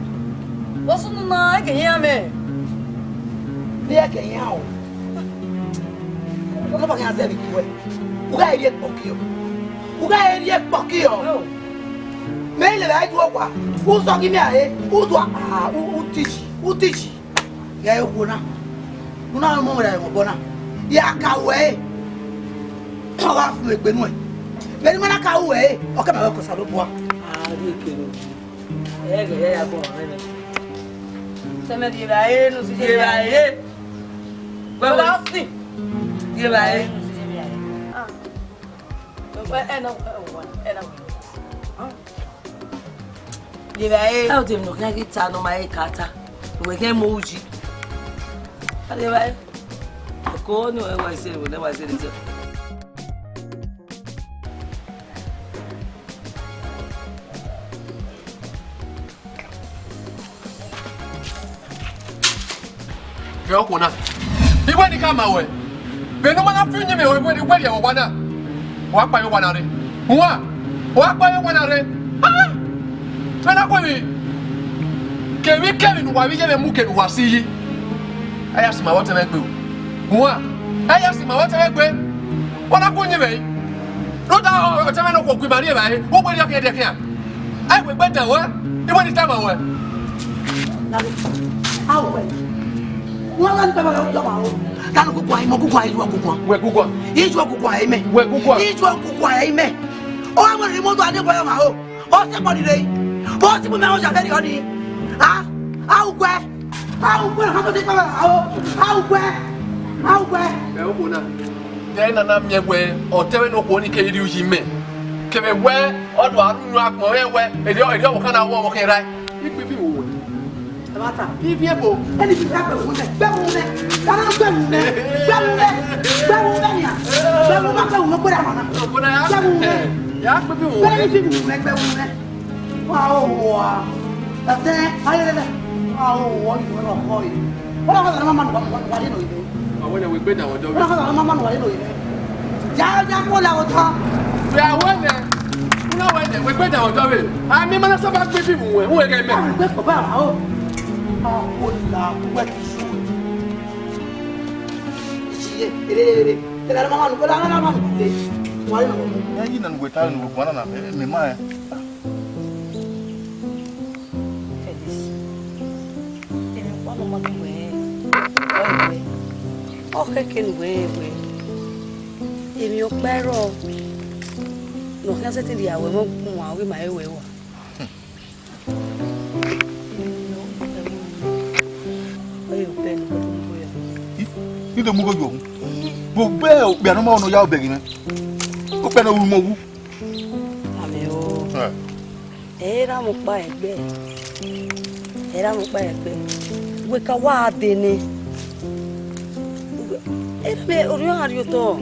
Vbọ sunu na, ẹ gẹ iran mẹ. Ne ẹ gẹ iran o. Ọlọba khian zẹ vbe ikhuẹ. U gha rhie ekpọki ọ. U gha rhie ekpọki ọ. Mẹ i lele a yu owa. U zọ ghi mẹ a re. U do a, u, u tishi, u tishi. Ghẹ wo na. U na mọ wẹ ra ẹmwẹ obọ na. Ya ka wẹ ẹre. Ọ gha fun egbe nuẹn. Vbene ima na ka ru ẹre, ọ ke ma vbe ke Osanobua. A rhie ekene. Ẹ ghẹ ya ya bọ ọmwa nẹ. Sẹ mẹ rhie evbare ne u si ye evbare. Wẹ wẹ si. Rhie evbare. Ah. Ẹ, ẹ na, ẹ na. Rhie evbare. Ẹ o de emwi ne ọ khian ghi ta ne ọ ma he ka ta. Wẹ khian mu uyi. Rhie evbare. Oko ni wẹ wa ise, wẹ ne wa ise de. Vbe ọkhuo na, iwẹ ni khama ruẹ, vbene u ma na fi uyinmwẹ ruẹ, iwẹ rhie owa na, wa kpa ye owa na rre. Huan, wa kpa ye owa na rre. Ah! Vbe na khuẹmwi, kevbikevbi ne uwa vbe iye mwẹ mu ke ne uwa si yi, a ya si ma vbe ọtẹn mwẹ gbe o. Huan, a ya si ma vbe ọtẹn mwẹ gbe. Wa na gu uyinmwẹ ẹre. Rhunmwuda ọtẹn mwẹ ne okhuo gu ima rri evbare, wo wẹ erriọ khian ẹdẹ khian. A i wegbe dan ruẹ, iwẹ ni tama ruẹ. Awe. Wọ́n wá nípa bàbá ọjọ́ wa o. Ta ló kúkú àyè mọ́ kúkú àyè ìwọ kúkú à? Wẹ kúkú à. Ìjọ kúkú àyè mẹ́. Wẹ kúkú à. Ìjọ kúkú àyè mẹ́. Ó wá mọ̀ ní mọ́tò àdébọ̀yọ̀ wà o. Ó sì pọ̀ nílé yìí. Bó sì mú mi àwọn ṣàfẹ́ rí ọ ni. A, a ò gbẹ. A ò gbẹ, ọ̀hán tó ti pẹ́ bàbá o. A ò gbẹ. A ò gbẹ. Ẹ ó kò náà. Ẹ nana miẹn wẹ, ọtẹn mwẹ ne okhuo ni keghi rhie uyi mẹ. Kevbe wẹ, ọ do aro unu agbọn rẹ wẹ, erriọ, erriọ ọvbokhan na wọ ọvbokhan rae. Ikpifin wo wẹ? Ẹ ma ta. Ifi ebo. Ẹni fi ka gbẹ̀wò mẹ, gbẹ̀wò mẹ. Kana gbẹ̀wò mẹ, gbẹ̀wò mẹ, gbẹ̀wò mẹ nia. Gbẹ̀wò mẹ, gbẹ̀wò mẹ, gbẹ̀wò mẹ. Gbẹ̀wò mẹ. Ya kpifin wo wẹ? Ẹni fi wò mẹ, gbẹ̀wò mẹ. Wa o wa. Ẹtẹ, ayẹlẹlẹ. Wa o wa, yìí wọ́n lọ kọ́ yìí. Wọ́n lọ kọ́ sọ̀rọ̀ máa ma nù wà nínú ìlú. Àwọn ènìyàn wípé dàwọn jọ wí. Wọ́n lọ kọ́ sọ̀rọ̀ máa ma nù wà nínú ìlú. Ya, ya kó la ọjọ́. Bí àwọn ènìyàn, wọ́n wẹ̀ ní wípé dàwọn jọ wí. Àmì mọ́nà sábà gbé fíìmù wẹ̀, wọ́n wẹ̀ kẹ́ mẹ́. Àwọn ìgbésẹ̀ bá wà o. Àwọn olùlà wẹ̀ kì í Ere, ere, ere. Tẹlẹ mama nu, kọlẹ mama nu. Wa yi na. Ya yi na nu weta nu wa na na, eh, mẹ ma ẹ. Felix, emwi ọkpa ne ọ ma ghi wẹ, ọ wẹ, ọ khẹke ne uwẹ wẹ, emwi ọkpa ẹrọ ne ọ khian sẹtin rhie aro ẹmwẹ gu uwa, ọ ghi ma re wẹ rua. Emwi ne ọ wẹ, ọ wẹ, ọ wẹ, ọ wẹ. I, I do mu igho yo. Vbe obọ okpia ne ọ ma nọ ya obọ ẹre mwẹ. Okpia ne ọ ru mẹ owu. Amẹ o. Eh. Ẹ i ra mwẹ ọkpa ẹgbẹ. Ẹ i ra mwẹ ọkpa ẹgbẹ. Wẹ ka wa dee nẹ. Ẹ i ra mwẹ orhiọn gha rrie otọ.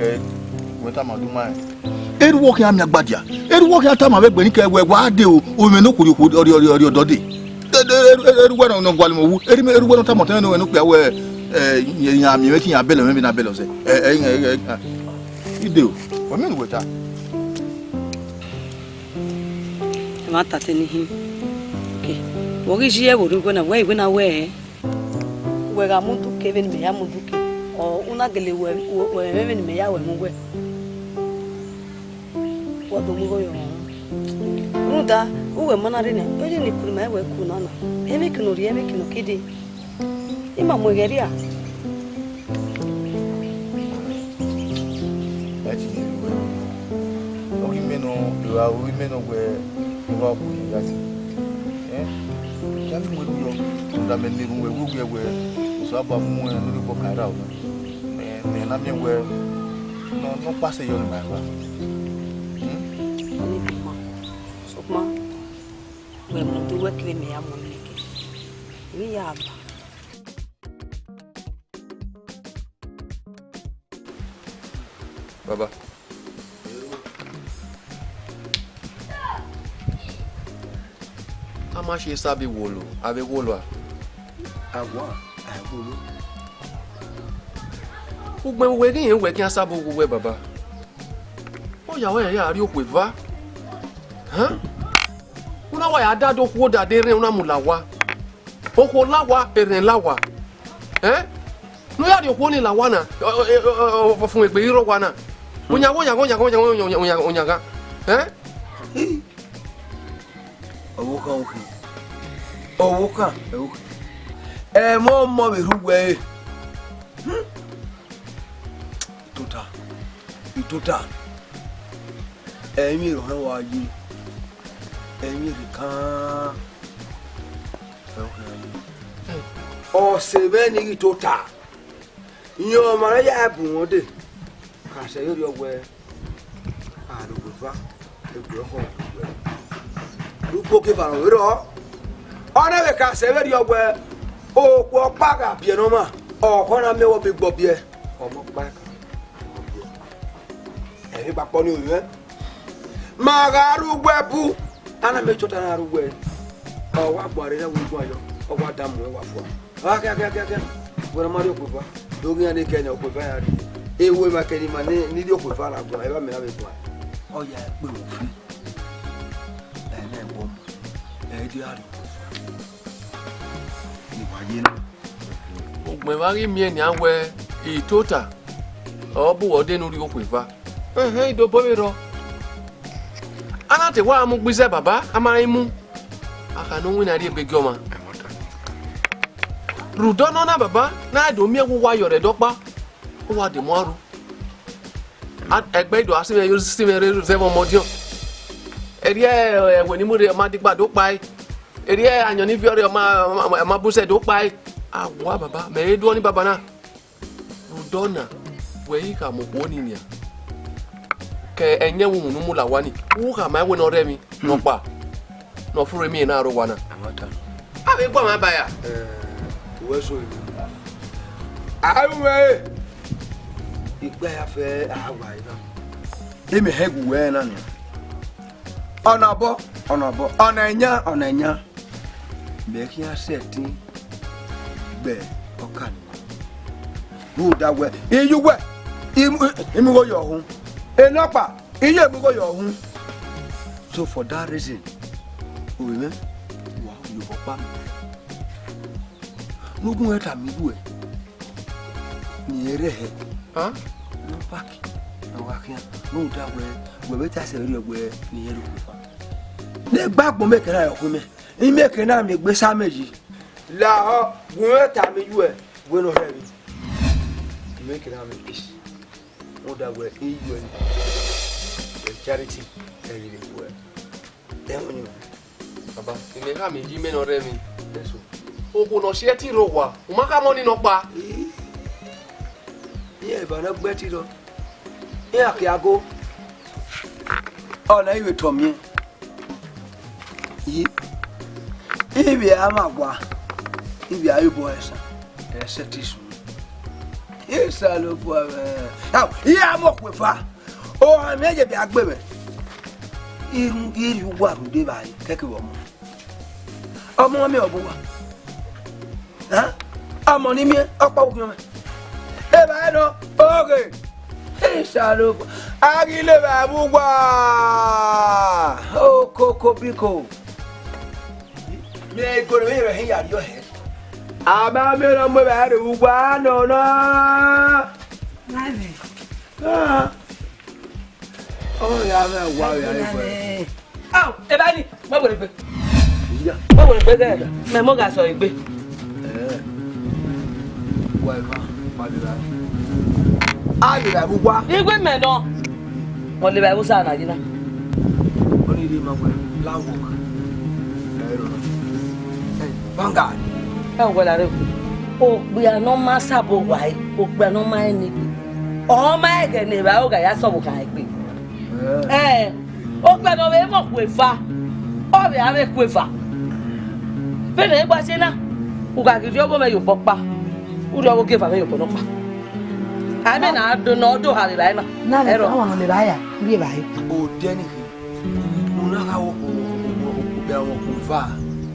Eh, wẹ tama do ma rẹn. Erha uwẹ khian miẹn gbadia. Erha uwẹ khian tama vbe egbe ni kẹ wẹ wa dee o, o mwẹ ne okhuo rhie okhuo ọdọ dee. Erha uwẹ ne ọ gualọ mwẹ owu. Erha uwẹ ne ọ tama otọ ne okpia wẹ, eh, iran miẹn mwẹ te iran bẹlẹ mwẹ vbene a bẹlẹ ọzẹ. Eh, eh, eh, eh, ah. I dee o. Wẹ miẹn ne uwẹ ta? Ẹmwata te ne I hin. Okay. Vbe ọ ghi ye ẹvbo rre uwẹ na, wẹ i wẹ na wẹ, wẹ gha mudu ke vbene imẹ ya mudu ke, ọ, u na gele wẹ, wẹ, wẹ mwẹ vbene imẹ ya wẹ mwẹ uwẹ. Wa do mu igho yọ. Rhunmwuda, uwẹ ma na rre nẹ, ọ ye ne ikun ne ima wẹ ku na na. Ẹmwẹ ke ne ọ rhie, ẹmwẹ ke ne ọ ke dee. I ma mu ẹghẹ rria. Ẹ ti ye ruẹ. Ọ ghi mẹ nọ, do ra ru mẹ nọ wẹ, ne uwa ku ya ti. Eh? Ya ghi mu erhu yọ, rhunmwuda mẹ ne erhunmwu ẹvbo wẹ, Osanobua mu ẹn ne ọ rhie obọ kan ra o. Mẹ, mẹ na miẹn wẹ, nọ, nọ kpasẹ yọ ne ima gha. Hmm? Ọni bi ma, sokpan, wẹ mu do wẹ kere mẹ ya mu nẹ ke. Emwi ya ba. Baba. A ma si Esabi wolo, a vbe wolo a? A wa, a i wolo. Ugbẹn vbe uwẹ ghi rẹn wẹ khian Esabi wu uwẹ, baba. Ọ ya wẹ ya rrie okhuo eva. Hẹn? U na wa ya dade okhuo dade rẹn, u na mu la owa. Okhuo la owa, erhẹn la owa. Ẹn? Ne u ya rhie okhuo ni la owa na, ọ, ọ, ọ, ọ, ọ, fun egbe i rre owa na. Oyan ghan, oyan ghan, oyan ghan, oyan ghan, oyan ghan, oyan ghan. Ẹn? Ọvbokhan okhi. Ọvbokhan okhi. Ẹmwẹ ọmọ vbe rre uwẹ ẹre. Hmm. I tota. I tota. Ẹmwẹ erha wa ye. Ẹmwẹ erha kan. Ọse mwẹ ni ghi tota. Iran ọmwa ne ya bu wọn dee, ka sẹ vberriọ wẹẹ, a rhie okhuo eva, egbe ọkhọ wẹẹ, ne ukpo ke eva rẹn vberriọ. Ọ na vbe ka sẹ vberriọ wẹẹ, okhuo ọkpa gha biẹ ne ọmwa, ọkhọ na miẹn wẹẹ ọ be gbe ọ biẹ, ọmọ ọkpa ka biẹ. Ẹmwẹ kpakpa ọnii ovbi mwẹ. Ma gha rre uwu ẹbu, a na miẹn tota na rre uwu ẹre. Ọ wa gba rre, ọ wa guan yọ, ọ wa da mu, ọ wa fua. Ọ gha khian, khian, khian, khian. Wẹ ne ọ ma rhie okhuo eva, do ghi iran ne kẹ ne okhuo eva ya rrie. Ewu emwa kẹ ne ima ne, ne rhie okhuo eva na guan, eva mẹ na vbe guan. Ọ ya ẹkpo ẹmwẹ ufi. Ẹ i na ẹbọ mu, ẹ i dia rhie okhuo eva. Ne ima ye na. Ugbẹn vbe a ghi miẹn nian wẹẹ, I tota, ọ bu wẹ ọdẹ ne u rhie okhuo eva. Ẹhẹn, I do obọ vberriọ. A na te wa mu gbe izẹ baba, a ma rẹn mu. A kha ne ọ winna rhie egbe gie ọmwa. Rhunmwuda ọnọna baba, ne a do miẹn wẹ uwa yọ rre ẹdẹ ọkpa, uwa de mu aro. A, ẹgbẹe do a si mwẹ, si mwẹ rre zẹ vbe ọmọdiọn. Erriẹ ẹwẹ ne I mu rre ma digba do kpae. Erriẹ ayọn ni viọ rre ọ ma, ọ ma, ọ ma bu sẹ do kpae. A wa baba, mẹ i re do ọnii baba na. Rhunmwuda ọna, wẹ i khama okhuo nii nian. Ke ẹyẹn vbe uhunmwu ne u mu la owa nii, u khama ẹn wẹ ne ọ rre emwi nọkpa ne ọ furre emwi na rre owa na. A vbe guan mwẹ ba ya. Ẹ, uwẹ so emwi. A ru mwẹ, ikpia ya fẹ a wa ina. Emwi hẹn gu wẹ na nian. Ọna obọ, ọna obọ, ọna ẹyan, ọna ẹyan. Mẹ khian sẹtin gbe ọka ni. Rhunmwuda wẹ, I ye uwẹ, I mu, I mu igho yọ uhunmwu. Enọkpa, I ye mu igho yọ uhunmwu. So for that reason, ovbi mwẹ, wa ye obọ ọkpa mẹ. Ne u gu mwẹ tama iruẹ. Ne irẹn rre hẹ. Hàn? Ne ọ paki, ne ọ gha khian, ne u da wẹẹ, wẹ vbe ta sẹ vberriọ wẹẹ ne irẹn rhie okhuo efa. Ne gba agbọn mẹ kẹrẹ ọkhuo mẹ, imẹ ke na miẹn egbe sa mẹ yi. Lahọ, gu mwẹ tama iyuẹ, wẹ ne ọ rhẹvbi. Imẹ ke na miẹn peace. Rhunmwuda wẹẹ iyuẹ ni, wẹ charity, ẹ i re vbe wẹẹ. Ẹmwẹ ni. Baba, imẹ khama iye imẹ ne ọ rre emwi. Yes, sir. Okhuo ne ọ si ẹtin rre owa, u ma khama ọnii nọkpa. Iran eva ne ọ gbe ẹtin rrọọ, iran ke ago. Ọna i vbe tọ miẹn. Yi, ivbi a ma wa, ivbi a ri obọ ẹsan, ẹsẹ te isun. Isalobua mwẹ. Ao, iran mu okhuo efa. Ohan mwẹ ye vbe a gbe mwẹ. Irun, irhi uwa rhunmwuda evbare, kẹkẹ vbe ọmọ. Ọmọ mwẹ ọ bu uwa. Hẹn? Ọmọ ne I miẹn, ọkpa vbe okhian mwẹ. Evbare nọ, oghe. Isalobua. A ghi le evbare vbe uwa. Okoko biko. Mẹ i goro vbe rẹn hin ya rriọ hẹ. A ma miẹn ne ọ mu evbare rre vbe uwa nọ na. Nani? Ah. Ọ ya mwẹ wa vbe a re. Ao, evbare ni, ma were egbe. Iya. Ma were egbe gẹ, mẹ mọ gha sẹ egbe. Eh. Wa eva, wa le ra. A le ra vbe uwa. Igwe mẹ nọ. Ọ le ra vbe usa na yi na. Ọ ni rre ma wẹ, la work. Ẹ rọ. Ẹ, Vanguard. Ẹ wẹ la re. Okpia ne ọ ma sabo wa, okpia ne ọ ma rẹn ni. Ọ ma ẹghẹ ne evbare gha ya sẹ ọvbokhan egbe. Ẹ, okpia ne ọ vbe mwẹ okhuo eva, ọ vbe a vbe ku eva. Vbene ẹ gba ye na, u gha ghi rhie ọghe mwẹ ye obọ ọkpa, u rhie ọghe ogieva mwẹ ye obọ nọkpa. A i mwẹ na do ne ọ do ha vbe evbare na. Na vbe ẹrọ. Ọmwa ne ọ le evbare ya, u rhie evbare. Odẹ ni khin, u na gha wo okpia mwẹ okhuo eva,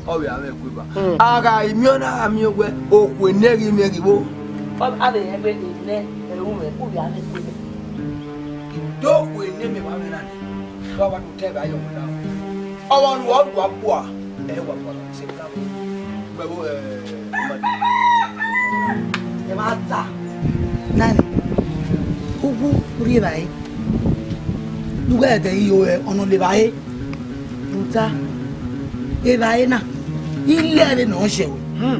ọ vbe a mwẹ ku eva. Mm. A gha miẹn ọna, a miẹn wẹ okhuo enẹ ghi mwẹ ghi vbo. Ọ, a vbe rẹn wẹ enẹ ẹre u mwẹ, u vbe a mwẹ ku eva. Do wẹ ne mẹ wa vbe na nẹ, wa wa do tẹ vbe ayọ wẹ na. Ọmwa ne uwa rua kua, ẹ wa kua se ka. Wẹ wo, ẹ, ẹ ma ta. Nani, uwu rri evbare. Ne uwẹ ẹdẹ i yo, ẹ, ọnọ le evbare. Rhunmwuda, evbare na, I lẹ vbene ọ ye ruẹ. Hmm.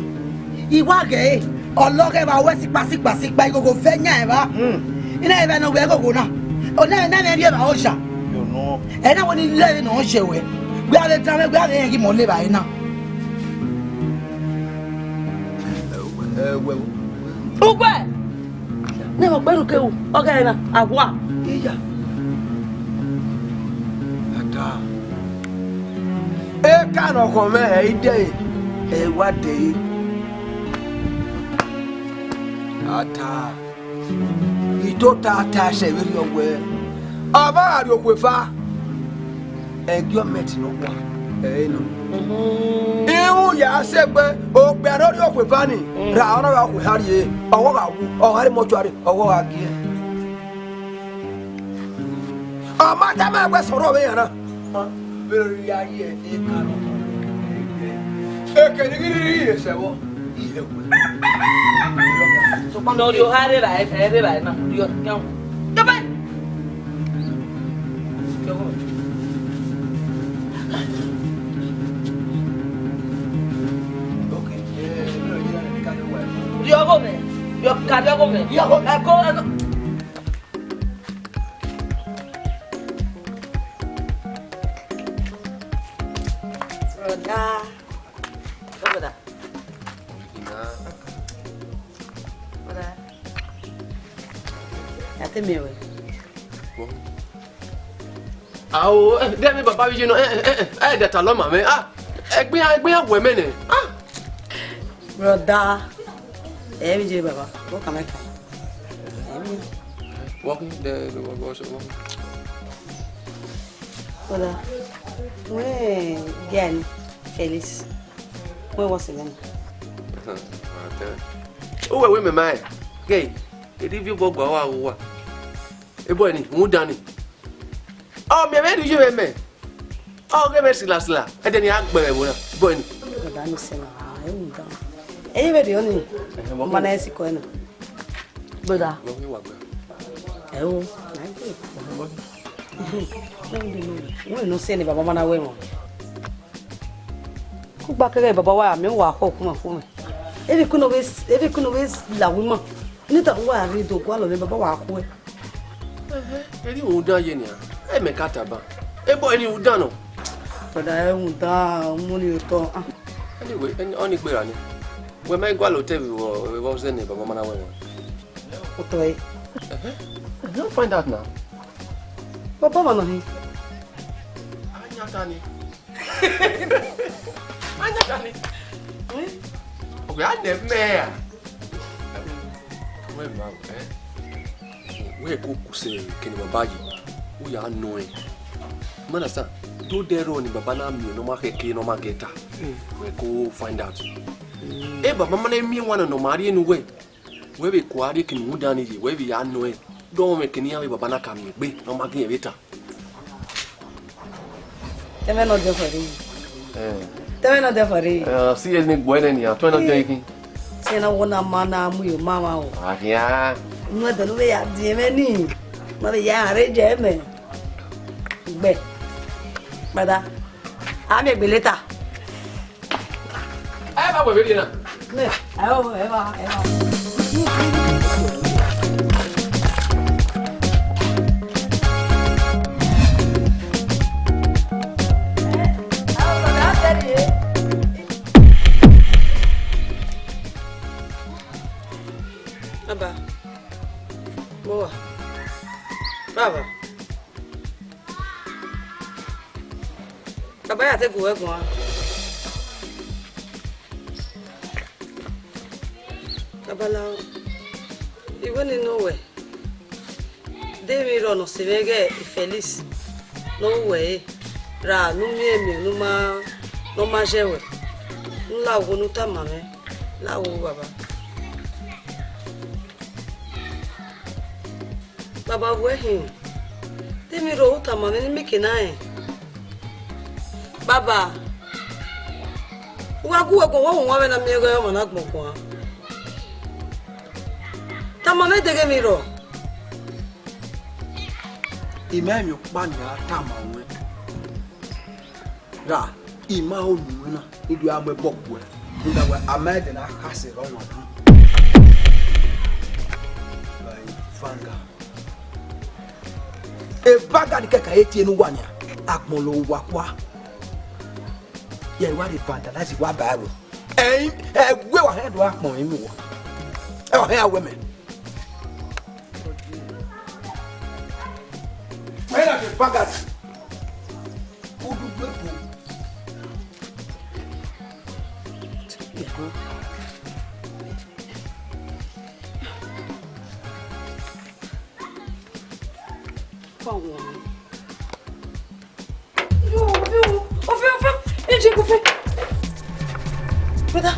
I wa ghe ẹre, ọ lọghọ evba ruẹ sikpa, sikpa, sikpa, ighogho vẹ yan evba. Hmm. I na evba ne ọ wẹ ighogho na. Ọ na, na mwẹ rri evba oya. Yo, no. Ẹ na wẹ ne I lẹ vbene ọ ye ruẹ. Wẹ a vbe dan mwẹ, wẹ a vbe rẹn ghi mẹ ọ le evbare na. Ẹ, wẹ, wẹ. Ugbẹ! Ne mẹ gbe ru ke ru, ọ ghe na, a hua. Iya. Ada. Eka ne ọ khọn mwẹ ẹ i dẹe, ẹ i wa dẹe. Ada. I tota ta sẹ vberriọ wẹẹ, ọ ma gha rhie okhuo eva. Ẹgiọmẹti ne ọ wa, ẹ i re nọ. Mhm. Irun ya sẹ egbe, okpia ne ọ rhie okhuo eva ni, mm, ra ọna gha okhuo eha rrie, ọghọ gha wu, ọ gha rre mortuary, ọghọ gha gie. Ọ ma tama wẹ sẹ ọrọre vbe iran na. Vbene ọ rhirhi ya ye eka nọ, eke ni ghi rhirhi ye sẹ vbọ, ihe wẹ. Ne ọ rhie oha rre evbare, rre evbare na, rhie ọ, yan. Jọba! Rhie ọghe mwẹ. Rhie ọ-, ka rhie ọghe mwẹ. Rhie ọghe mwẹ. Ẹko, ẹko. Brother. Brother. Brother. Ya te miẹn ruẹ. Ao, eh, de ẹmwẹ baba vbe iye nọ, eh, eh, eh, eh, eh, de ta lọ ma mwẹ. Ah, ẹgbẹn, ẹgbẹn ya wẹ mẹ nẹ. Ah. Brother, eh, vbe iye baba, what can I tell you? Walking, the, the, what, what, what? Brother, wẹ girl ni, Felix. Wẹ wọ sẹ mẹ na? Uwẹ wẹ mẹ ma ẹ. Gẹ, edi vi obọ gba wa wa. Ebo ni, mu dan ni. Ọ miẹn vbe rhie uyi mwẹ mẹ. Ọ ghe mwẹ sila sila. Ẹdẹ ni a gbe mwẹ vbo na. Ebo ni. Ọga ni sẹ na, ẹ mu dan. Ẹ i vbe rhie ọnii. Ẹhẹn, wọ ma na esi kọ ẹ na. Brother. Wẹ wa gbe. Ẹ o. Wẹ no sẹ ne baba ma na wẹ wọn. Ku gba kẹghẹ baba wa, mẹ wa khọ kumẹ kumẹ. Eri kunu vbe, eri kunu vbe la wi ma. Ni ta wa rre do gualọ vbe baba wa khuẹ. Ẹhẹn, erriọ rhunmwuda ye nian, ẹ mẹ ka taba. Ebo erriọ rhunmwuda nọ. Brother, ẹ rhunmwuda, ọmọ ni otọ. Ah. Anyway, ẹni, ọni gberra ni. Wẹ ma i gualọ otọ vbe vbọ, vbe vbọ zẹ ne baba ma na wẹ wọn. Otọ ẹre. Ẹhẹn. I don't find out now. Baba ma nọ hin. Ayatani. Ayatani. Hmm? Okay, a nẹ mẹ a. Wẹ ma, eh? Wẹ ko ku sẹ kene baba yi. U ya nọ ẹ. You understand? Do dẹ rọ ni baba na miẹn ne ọ ma khẹke ne ọ ma gẹta. Wẹ ko find out. E baba ma na miẹn wa na ne ọ ma rhie ne uwẹ. Wẹ vbe kua rhie kene rhunmwuda ni ye, wẹ vbe ya nọ ẹ. Dọmwẹ kene iran vbe baba na ka miẹn egbe, ne ọ ma gi rẹn vbe ta. Tẹmwẹ nọ dẹ fẹrẹ. Eh. Tẹmwẹ nọ dẹ fẹrẹ. Eh, si ẹni gbọ ẹnẹ nia, tọmwẹ nọ dẹ khin. Si ẹna wọ na ma na mu yo ma ma o. Ahia. Nu ẹdẹ nu vbe ya die mẹ ni. Ma vbe ya re je mẹ. Gbẹ. Brother. A miẹn egbe later. Ẹ va wẹ vberriọ na. Nẹ, ẹ o, ẹ va, ẹ va. Baba, mo wa. Baba. Baba ya te gu wẹ guan. Babalao, I wẹ ne I nọ wẹ, de emwi rrọọ ne ọ sẹ mwẹ ighẹ Felix ne ọ ru wẹ ẹre, ra ne u miẹn emwi ne u ma, ne ọ ma zẹ wẹ, ne u la ogho ne u tama mwẹ, la ogho baba. Baba wẹ hin, de emwi rrọọ u tama mwẹ ne I mieke na rẹn? Baba, u gha gu wẹ guan, wa wan vbe na miẹn ighẹ ọmwa na gbọn guan. Tama mwẹ deghe emwi rrọọ. I ma emwi ọkpa ne I ra tama ruẹn. Ra, I ma ho unu ruẹn na, ne I do gha mu ẹbọ guẹ. Rhunmwuda wẹ, a ma ẹdẹ na khasẹ rre ọmwa na. Vanga. Evagadi kẹkan e tie ne uwa nian, agbọn lo uwa kua. Yẹ wa rhie vandalize wa ba ẹvbo. Ẹin, ẹwe wa hẹn do akpọn emwi uwa. Ẹ wa hẹn awẹ mẹ. Wẹ na ke evagadi. Udu gbe bu. Ofe, ofe, ofe, eje ofe. Brother,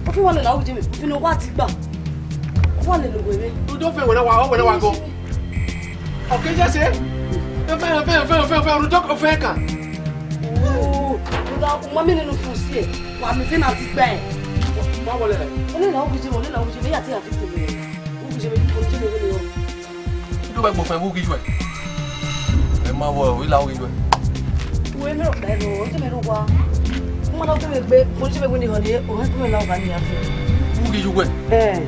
ofe wa lele awuje mẹ, ofe ne wa ti gba. Wa lele owe mẹ. Udo fe wena wa, wena wa go. Okay, just say. Ofe, ofe, ofe, ofe, ofe, ofe, ofe kan. Oh, brother, u ma miẹn nene ofe usi ẹ. Wa mẹ fe na ti gba ẹ. Wa wọlẹ. Ole la awuje mẹ, ole la awuje mẹ, ya ti ya fi tele. Awuje mẹ, awuje mẹ, awuje mẹ. Ido wẹ gbọfan vbe ughi juẹ. Ẹ ma vọ, ila ughi juẹ. Uwẹ mẹ rọ kpẹ rọ, ọ te mẹ rọ wa. Ọmọ na te mẹ gbe, mo te mẹ wẹ ne họn ye, o hẹn te mẹ la ọba ni afi. Ughi juẹ. Ẹ.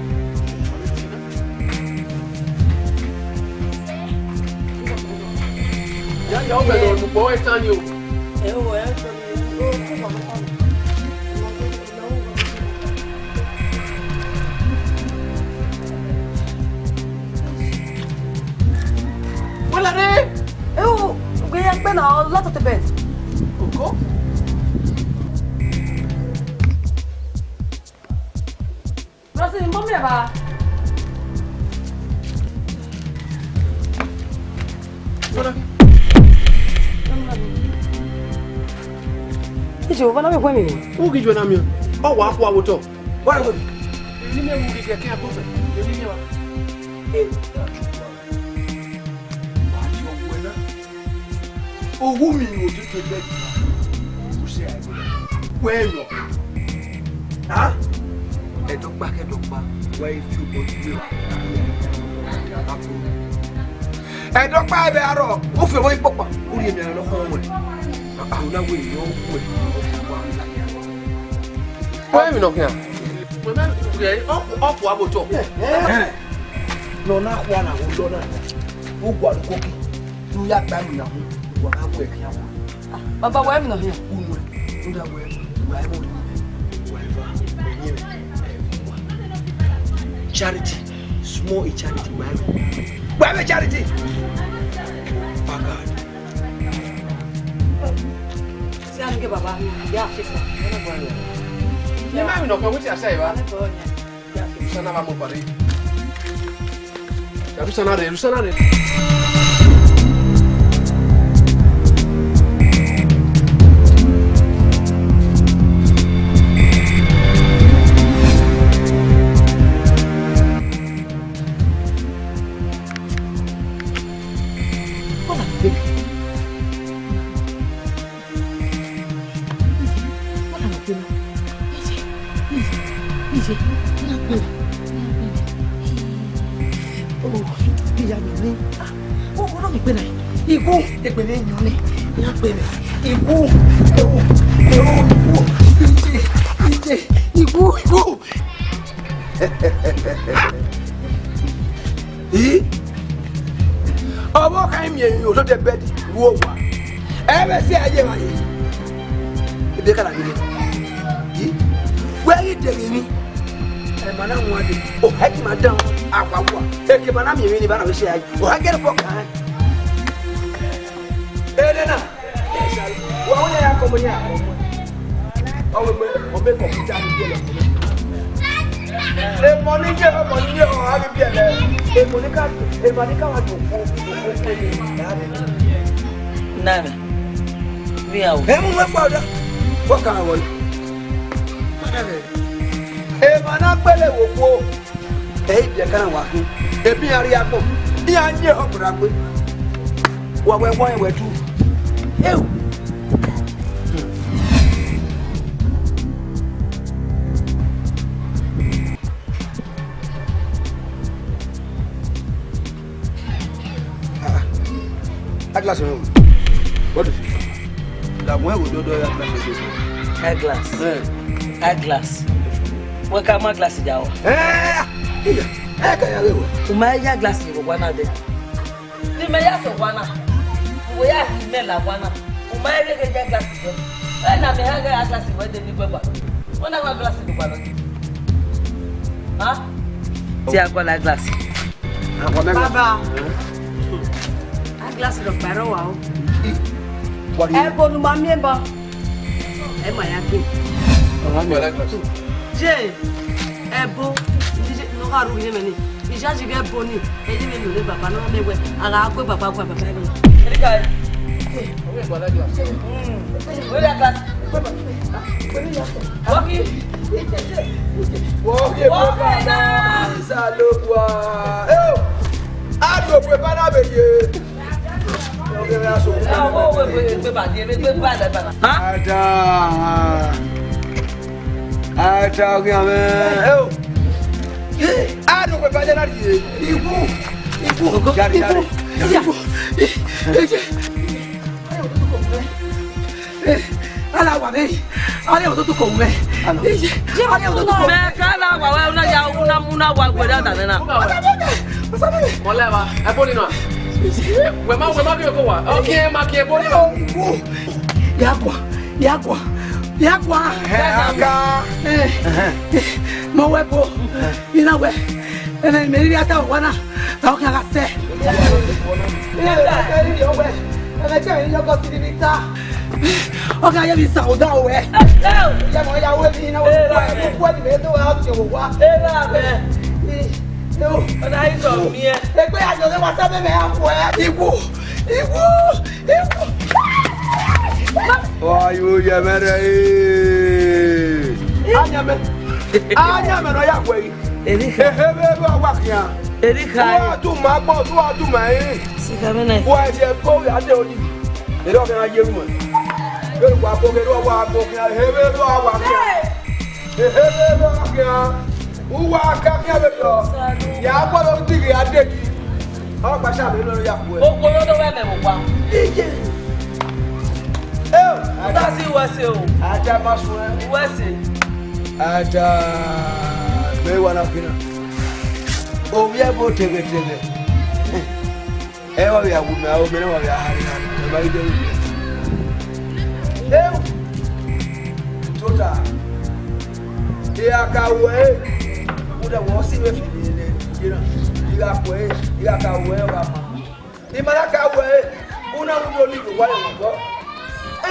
Ya ya, ọ bẹghe ọdukpọ ẹtan ni o. Ẹ o, ẹ tọ ni o, kú bàbá kan. Wala re. Eu, eu ganhei a pena lá, tá bem. Koko. Rosi, n bọ miẹn ba. Ije, o va na vbe khuẹ emwi. U ghi ju ẹna miẹn. Ọ wa khuẹ vbe otọ. Wa na khuẹ emwi. Emwi ne u ghi kẹkẹ agbọfẹ. Emwi ne wa. Wa ye owẹ na. Owu mi ro tete bẹ. Wẹ yọ. Ha? Ẹdọkpa kẹdọkpa, wa i fi obọ gbe. Ẹdọkpa ẹvbe arọ, u fi obọ ikpọkpa, u rhie emianmwẹ ne ọ khọn ruẹ. Una wẹ ne ọ khuẹ. Wẹ emwi nọ khian? Wẹ mẹ, ọ, ọ khuẹ abo otọ. Ne ọ na khua na, ọ dọ na, u gualọ ukoki, ne u ya gba emwi na hu, wa gha wẹ khian wa. Baba, wa emwi nọ hian? Unu, u da wẹ, wa ẹvbo ni, wa eva, ẹyẹn, ẹvbo. Charity, small in charity, wa ẹvbo. Wa ẹvbo charity. Bagad. Si anughe baba, ya fesa. Ni ma emwi nọ khian, wetin I say, wa? Sana va mu pare. Ya du sana re, du sana re. Come on, baby. Iye, iye, iye, iye, na gbe, na gbe. Oh, iya mi ni. Ah, oh, oh, no mi gbe na. Igwu, egbe ne yan ni. Na gbe mi. Igwu, ewu, ewu, igwu, iye, iye, igwu, igwu. Ii, ọvbokhan miẹn emwi odede bed ru owa. Ẹ vbe sẹ a ye evbare. Ebe ka na ghi nẹ. Ii, wẹ ghi deghẹ emwi, ẹmwa na wan dee, ọ hẹ ke ima dan awa wa. Eke ma na miẹn emwi ni ba na vbe sẹ a ye, ọ hẹ gẹrẹ obọ kan. Enena. Wa wẹ ya kọmọ ya kọmọ. Ọ wẹ, ọ bẹ kọmputa ni biẹlẹ. Emọ ni ye, emọ ni ye, ọ gha ghi biẹlẹ. Emọ ni ka, emọ ni ka wa do kpo, do kpo kpo ni. Nana, we are. Emu wẹ kpa ọda. Wọ ka wọ. Emọ na gbele wo kpo. Ẹ i biẹ ka na wa khin, ebi iran rrie agbọn, iran yin ehọ gberra gbe. Wa wẹ wọẹn wẹ tu. Eu! Ah, ah. Eyeglass mwẹ o. What the fuck? La mwẹ o dodo eyeglass. Eyeglass. Eh. Eyeglass. Wẹ ka ma glass ya wa. Eh, iya. Eh, ka ya ghe wẹ. U ma ya glass ye wa na de. Ni mẹ ya sẹ wa na. Wẹ ya hi mẹ la wa na. U ma ya ghe ya glass yo. Eh, na mẹ ha ghe eyeglass wẹ de ni gbẹgba. Wẹ na wa glass ni gba lọ. Ha? Ti a gba la glass. Baba, a glass rhọkpa rrọọ wa o. Ẹ bọ ne u ma miẹn ba, ẹ ma ya gbe. Ye, ẹbo, ne ọ gha ru vbe mẹ ni, I yayi ghe ẹbo ni, ẹ ye mwẹ nọ ne baba ne ọ rhọnmwẹ wẹ, a gha gu baba gua baba ẹre. Erika, wẹ ya glass. Wọ ghi, wọ ghi, wọ ghi na. Isalobua. Eo, a do gbe bana be ye. Wọ ghi na so. Ẹ, wọ wẹ gbe, gbe ba die, gbe ba da bana. Ada. Ada ghi amẹ. Eo. A do gbe bana na die. Iwu. Iwu. Jari, jari. Iwu. Iwu. Ala wa vbe, ala wa tutu ko mwẹ. Ala. Ala wa tutu ko mwẹ. Mẹ ka ala wa wẹ, una ya, una, una wa gbẹdẹ ada nẹ na. Ọsa bẹbẹ, ọsa bẹbẹ. Mọlẹ wa, ẹbo ni nọ. Wẹ ma, wẹ ma kẹ ko wa. Ọkẹ ma kẹ ẹbo ni nọ. Ya gua, ya gua, ya gua. Ẹ, aka. Ẹ, ẹ, mọ wẹ bo. Ina wẹ. Ẹmwẹ ne I rhie ata vbe owa na, ra ọ khian gha sẹ. Ẹmwẹ te ẹmwẹ ne I rhie ọwẹ, ẹmwẹ te ẹmwẹ ne I rhie ọgọ siri ne I ta. Ọ gha ye vbe isan odaro ruẹ. Iye mẹ ọ ya ru emwi na, wẹ, wẹ, wẹ, ne imẹ do gha tie vbe owa. Egbe ya jọ ne wa sa mẹ, mẹ ya khuẹ. Iwu, iwu, iwu. Wa yo ye mẹ rẹ, ee. Ayamẹ, ayamẹ ne ọ ya khuẹ yi. Ehe vbe ru owa khian. Erika. Wa tu ma gbọ, wa tu ma yi. Sika mẹ na. Wa ẹse ko ya de oni. Ere ọ khian ye ru mẹ. Ere wa ko, ere wa ko khian. Ehe vbe ru owa khian. Ehe vbe ru owa khian. Uwa ka khian vberriọ, ya gualọ dighi a degi. Ọ gba sha vbe nọ ya khuẹ. Okporo do vbe ẹmwẹ vbe owa. Iye. Eo, u ta si uwẹ ẹse o. Ada ma suẹn. Uwẹ ẹse. Ada, vbe wa na kina. Ovbi ẹvbo teghetege. Ẹ wa vbe a wu mẹ, aro mẹ ne wa vbe a hare hare, ẹ ma ghi dẹ vbe mẹ. Eo! Tota, I gha ka ru ẹre, rhunmwuda wẹ ọ si vbe fi vbe ne iye na. I gha ku ẹre, I gha ka ru ẹre, ọ gha ma. I ma na ka ru ẹre, u na ru do ni vbe owa rẹ vbe obọ.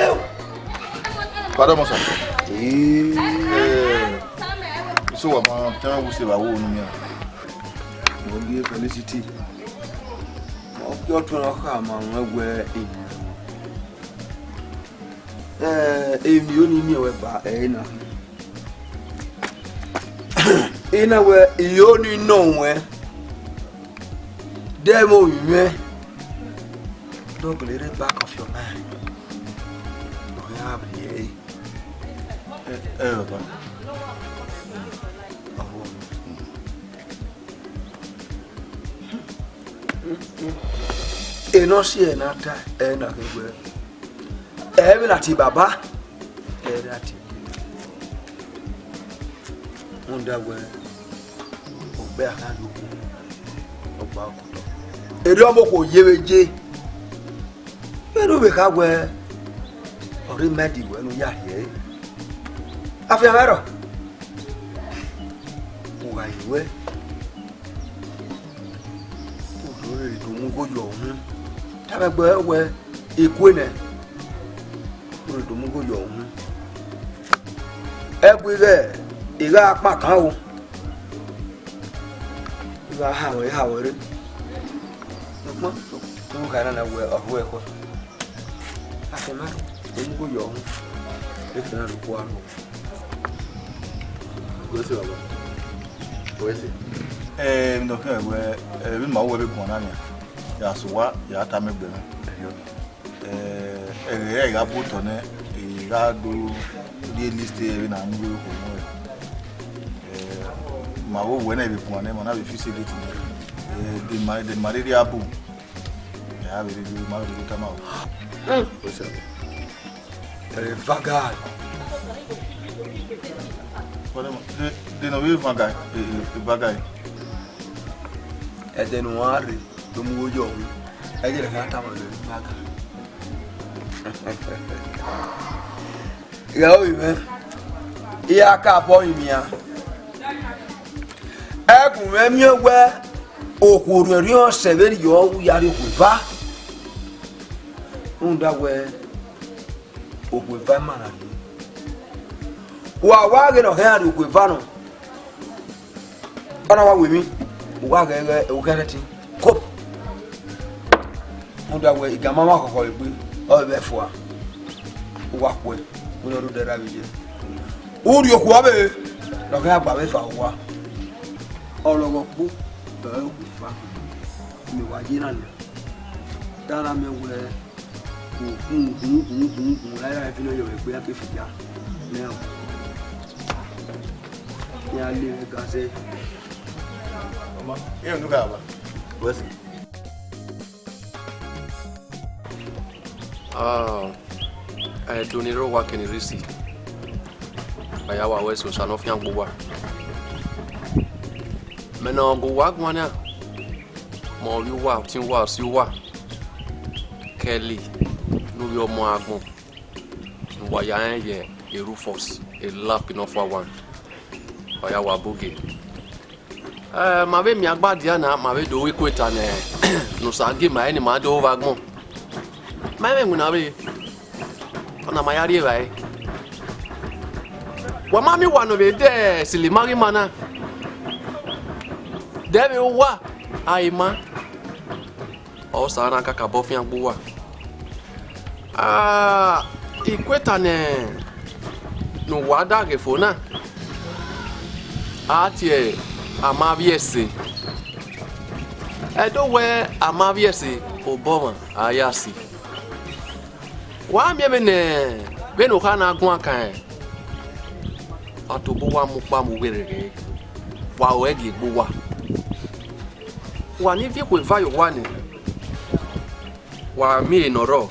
Eo! Pardon, sir. Eh, so wa ma tell me who say wa wo nu mi a. Mo gi Felicity. Ọ gie ọtuẹn ne ọ khama mwẹ wẹẹ, eh, emwi oni miẹn wẹ ba ẹre na. I na wẹ, I oni nọ ruẹn, de ẹmwẹ ovbi mwẹ, do gele rre back of your mind. Ọ ghi a vbiẹ ẹre. Ẹ, ẹ, baba. Ọvbokhan. Enọ si ẹre na ta, ẹre na khin wẹẹ, ẹ vbe na tie baba, ẹ vbe na tie. Rhunmwuda wẹẹ, ọgbe a kha ye okhuo, ọ gba okotọ. Erriọ ọmọ okhuo ye vbe ye. Vbene u vbe kha wẹẹ, ọ rre mẹ di wẹ ne u ya rhie ẹre. Afianmwẹ rrọọ, u gha ye ruẹ, u do rere do mu igho yọ uhunmwu. Tama ẹgbẹe wẹẹ, I kue nẹ, u rere do mu igho yọ uhunmwu. Ẹgu ighẹ I gha kpa kan o. I gha ha ruẹ, I ha ruẹ rre. Sokpan, u gha na na wẹ ọ rhuẹ ekhọe. Afianmwẹ rrọọ, emwi igho yọ uhunmwu. Ekhọe na rre okhuo aro. Wẹ ẹse, baba. Wẹ ẹse. Eh, emwi ne ọ khian wẹẹ, eh, vbe ima ru wẹ vbe guan na nian, ya sẹ owa, ya tama egbe mwẹ. Ẹghẹ I gha bu otọ nẹ, I gha do rhie list vbene a mu igho ye okhuo ruẹ. Eh, ma vbe wẹ nẹ vbe guan nẹ, ma na vbe fix date nẹ. Eh, de ma, de ma rhirhi a bu. Ẹ, a vbe rhirhi, ma vbe rhirhi tama o. Ẹ, Vagai. Wọlé ma, de, de nọ vbe Vagai, e, e, e Vagai. Ẹdẹ ne uwa rre, do mu igho yọ uhunmwu. Ẹ i gele khian tama vbe Vagai. Ghẹ ovbi mwẹ, I gha ka bọ rinmwian. Ẹgun mwẹ miẹn wẹ okhuo orhiọn sẹ vberriọ u ya rrie okhuo eva. Rhunmwuda wẹ okhuo eva ma na rrie. Wa wa ghe ne ọ khian rrie okhuo eva nọ. Ọ na wa ru emwi, u wa ghẹ ghẹ u khian rẹtin. Kop. Rhunmwuda wẹ igan ma mwẹ khọkhọ egbe, ọ vbe vbe fua. U wa khuẹ, u nọ rre odẹ ra vbe ye. U rrie okhuo ọvbehe, ne ọ khian gba vbe eva uwa. Ọlọghọ kpo, ẹ i re okhuo eva, mẹ wa ye na nian. Te a na miẹn wẹẹ, Gun, gun, gun, gun, gun, la ra fi nọ yọ vbe egbe ya ke fi ya. Nẹ ọ. Ya le vbe ga zẹ. Ọma, irẹn unu gha wa. Wẹ sẹ. Ah, ẹdun ni rre owa kene rre isi. A ya wa wẹ sẹ Osa ne ọ fiangbe uwa. Mẹ ne ọ gu uwa guan na, mẹ ovbi uwa, ọtẹn uwa, ọse uwa. Kelly, ne ovbi ọmọ agbọn, ne uwa ya rẹn ye Rufus, e lap nọ fua wan, ọ ya wa boge. Eh, ma vbe miẹn agbada na, ma vbe do ru iku eta nẹ, ne Osa gie ma ẹre ne ima do vbe agbọn. Ma i mwẹ iwinna vbe, ọna ma ya rri evbare. Wa ma miẹn uwa ne ọ vbe de silima ghi ma na. De vbe uwa, a i ma. Osa na kakabọ fiangbe uwa. Ah, iku eta nẹ, ne uwa da ghe fo na, a tie Amavbiẹse. Ẹdẹ wẹ Amavbiẹse, obọ ọmwa a ya si. Wa miẹn vbene, vbene okha na guan kan, ọ tobọ uwa mu ukpa mu vberriọ. Wa ru ẹe gie egbe uwa. Wa ni viọ ekhue eva ye owa nẹ, wa miẹn ehe ne ọ rrọọ,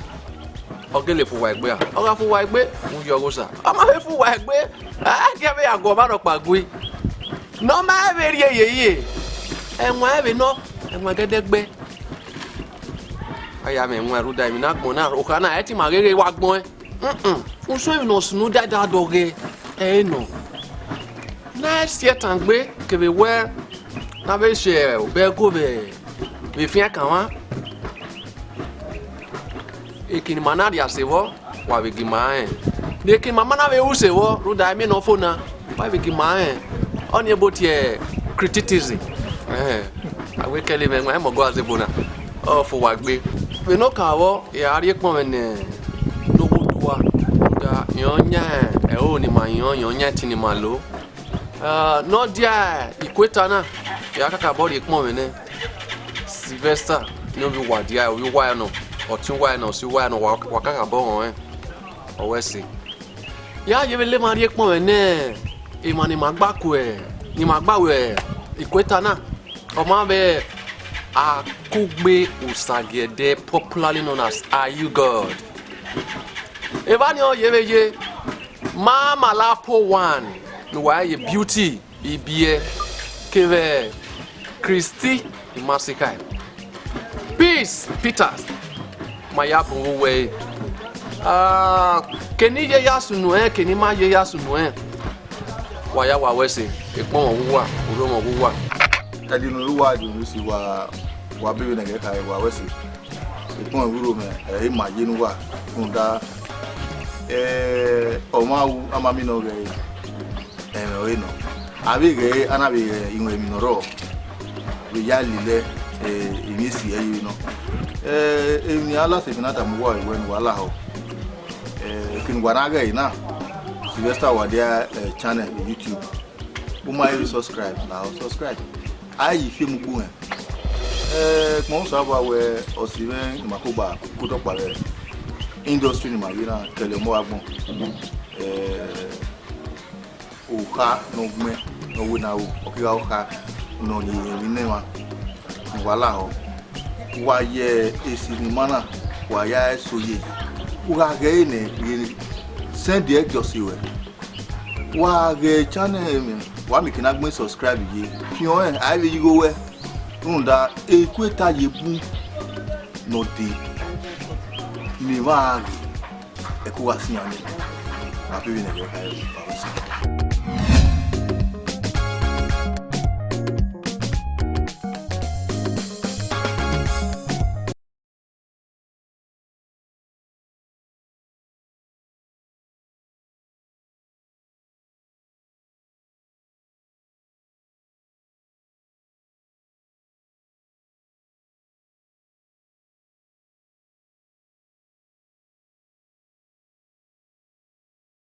ọ gele fo uwa egbe ra? Ọ gha fo uwa egbe, u yọ ọghe Osa. Ọ ma vbe fo uwa egbe, a gie vbe ya gu ọmwa rhọkpa gui. Ne ọ ma vbe rhie yeye, ẹwaẹn vbe nọ, ẹwaẹn gẹdẹgbẹ. A ya mwẹ ẹwaẹn rhunmwuda emwi ne agbọn na, okha na, ẹ te ima gheghe wa gbẹn. Mm-mm. Usun emwi ne ọ sunu dada dọghe ẹre nọ. Ne a si ẹtan gbe kevbe wẹ ne a vbe si obọ ẹgo vbe, vbe efian ẹkan mwa. Eke ne ima na rhia sẹ vbọ, wa vbe gie ima rẹn. Ne eke ne ima ma na vbe ru sẹ vbọ, rhunmwuda imẹ ne ọ fo na, wa vbe gie ima rẹn. Ọnii ebo tie criticism. Ẹhẹn. A wẹ kẹlẹ mwẹ, wa mọ ọgua zẹ ebo na. Ọ fo uwa egbe. Vbene ọ ka vbọ, I ra rhie ekpọnmwẹ ne, ne owa oduwa, rhunmwuda irẹn yan ẹro ne ima yan, irẹn yan ẹtin ne ima lo. Ah, ne ọ dia ikueta na, I ra kakabọ rhie ekpọnmwẹ nẹ, Sylvester, ne ovbi uwa dia, ovbi uwa nọ, ọtẹn uwa nọ, ọse uwa nọ, wa, wa kakabọ rẹn ọnrẹn, ọ wẹ ẹse. Ya ye vbe lele emwa rhie ekpọnmwẹ nẹ, emwa ne ima gba ku, ne ima gba ru ikueta na, ọ ma vbe Akugbe Osagiẹdẹ, popularly known as Are You God? Evba ni ọ ye vbe ye, Mama Lapo One, ne uwa ye Beauty Ibiẹ, kevbe Christy Imasikhai. Peace Peters, ma ya bun vbe uwẹ ẹre. Ah, kene I ye ya sunu ẹn, kene I ma ye ya sunu ẹn, wa ya wa wẹ ẹse, ekpọnmwẹ ọghe uwa, orhọnmwẹ ọghe uwa. Ẹdẹ ne uwa dee unu si wa, wa bẹghe nẹ ghẹ khare wa wẹ ẹse. Ekpọnmwẹ vbe urho mwẹ, ẹ i ma ye ne uwa, rhunmwuda, eh, ọmwa ru, a ma miẹn nọ ghẹ ẹre. Ẹmwẹ ọre nọ. A vbe ghẹ a na vbe ghẹ iwẹn emwi ne ọ rrọọ vbe ya lele, eh, emwi esi ẹre vbe nọ. Eh, emwi ne a la sẹ emwi na tama uwa wẹ ne uwa lahọ. Eh, eke ne uwa na ghẹ ẹre na, Sylvester Wadia, eh, channel vbe YouTube. U ma rẹn vbe subscribe, lahọ subscribe. A i yi fiemu gbe mwẹ. Eh, kpọnmwẹ Osanobua wẹ ọ si mwẹ ne ima kugba kotọ kpa vbe industry ne ima vbe na kẹlẹ ọmọ agbọn. Eh, okha ne ọ gbẹn ne ọ wẹ ne a ru, ọ kegha okha ne ọ rhie emwi ne emwa ne uwa lahọ. Wa ye esi ne ima na, wa ya so ye. U gha ghẹ ẹre nẹ, rhie send ẹdjọse ruẹ. Wa ghẹ channel mwẹ, wa miẹn eke ne a gbẹn subscribe ye. Fiọn rẹn, a i vbe ye igho ruẹ. Rhunmwuda ekueta ye bun ne ọ dee ne emwa gha ghe, ẹko gha sian nẹ. Ma bẹghe nẹ ghẹ khare vbe uwa wẹ ẹse.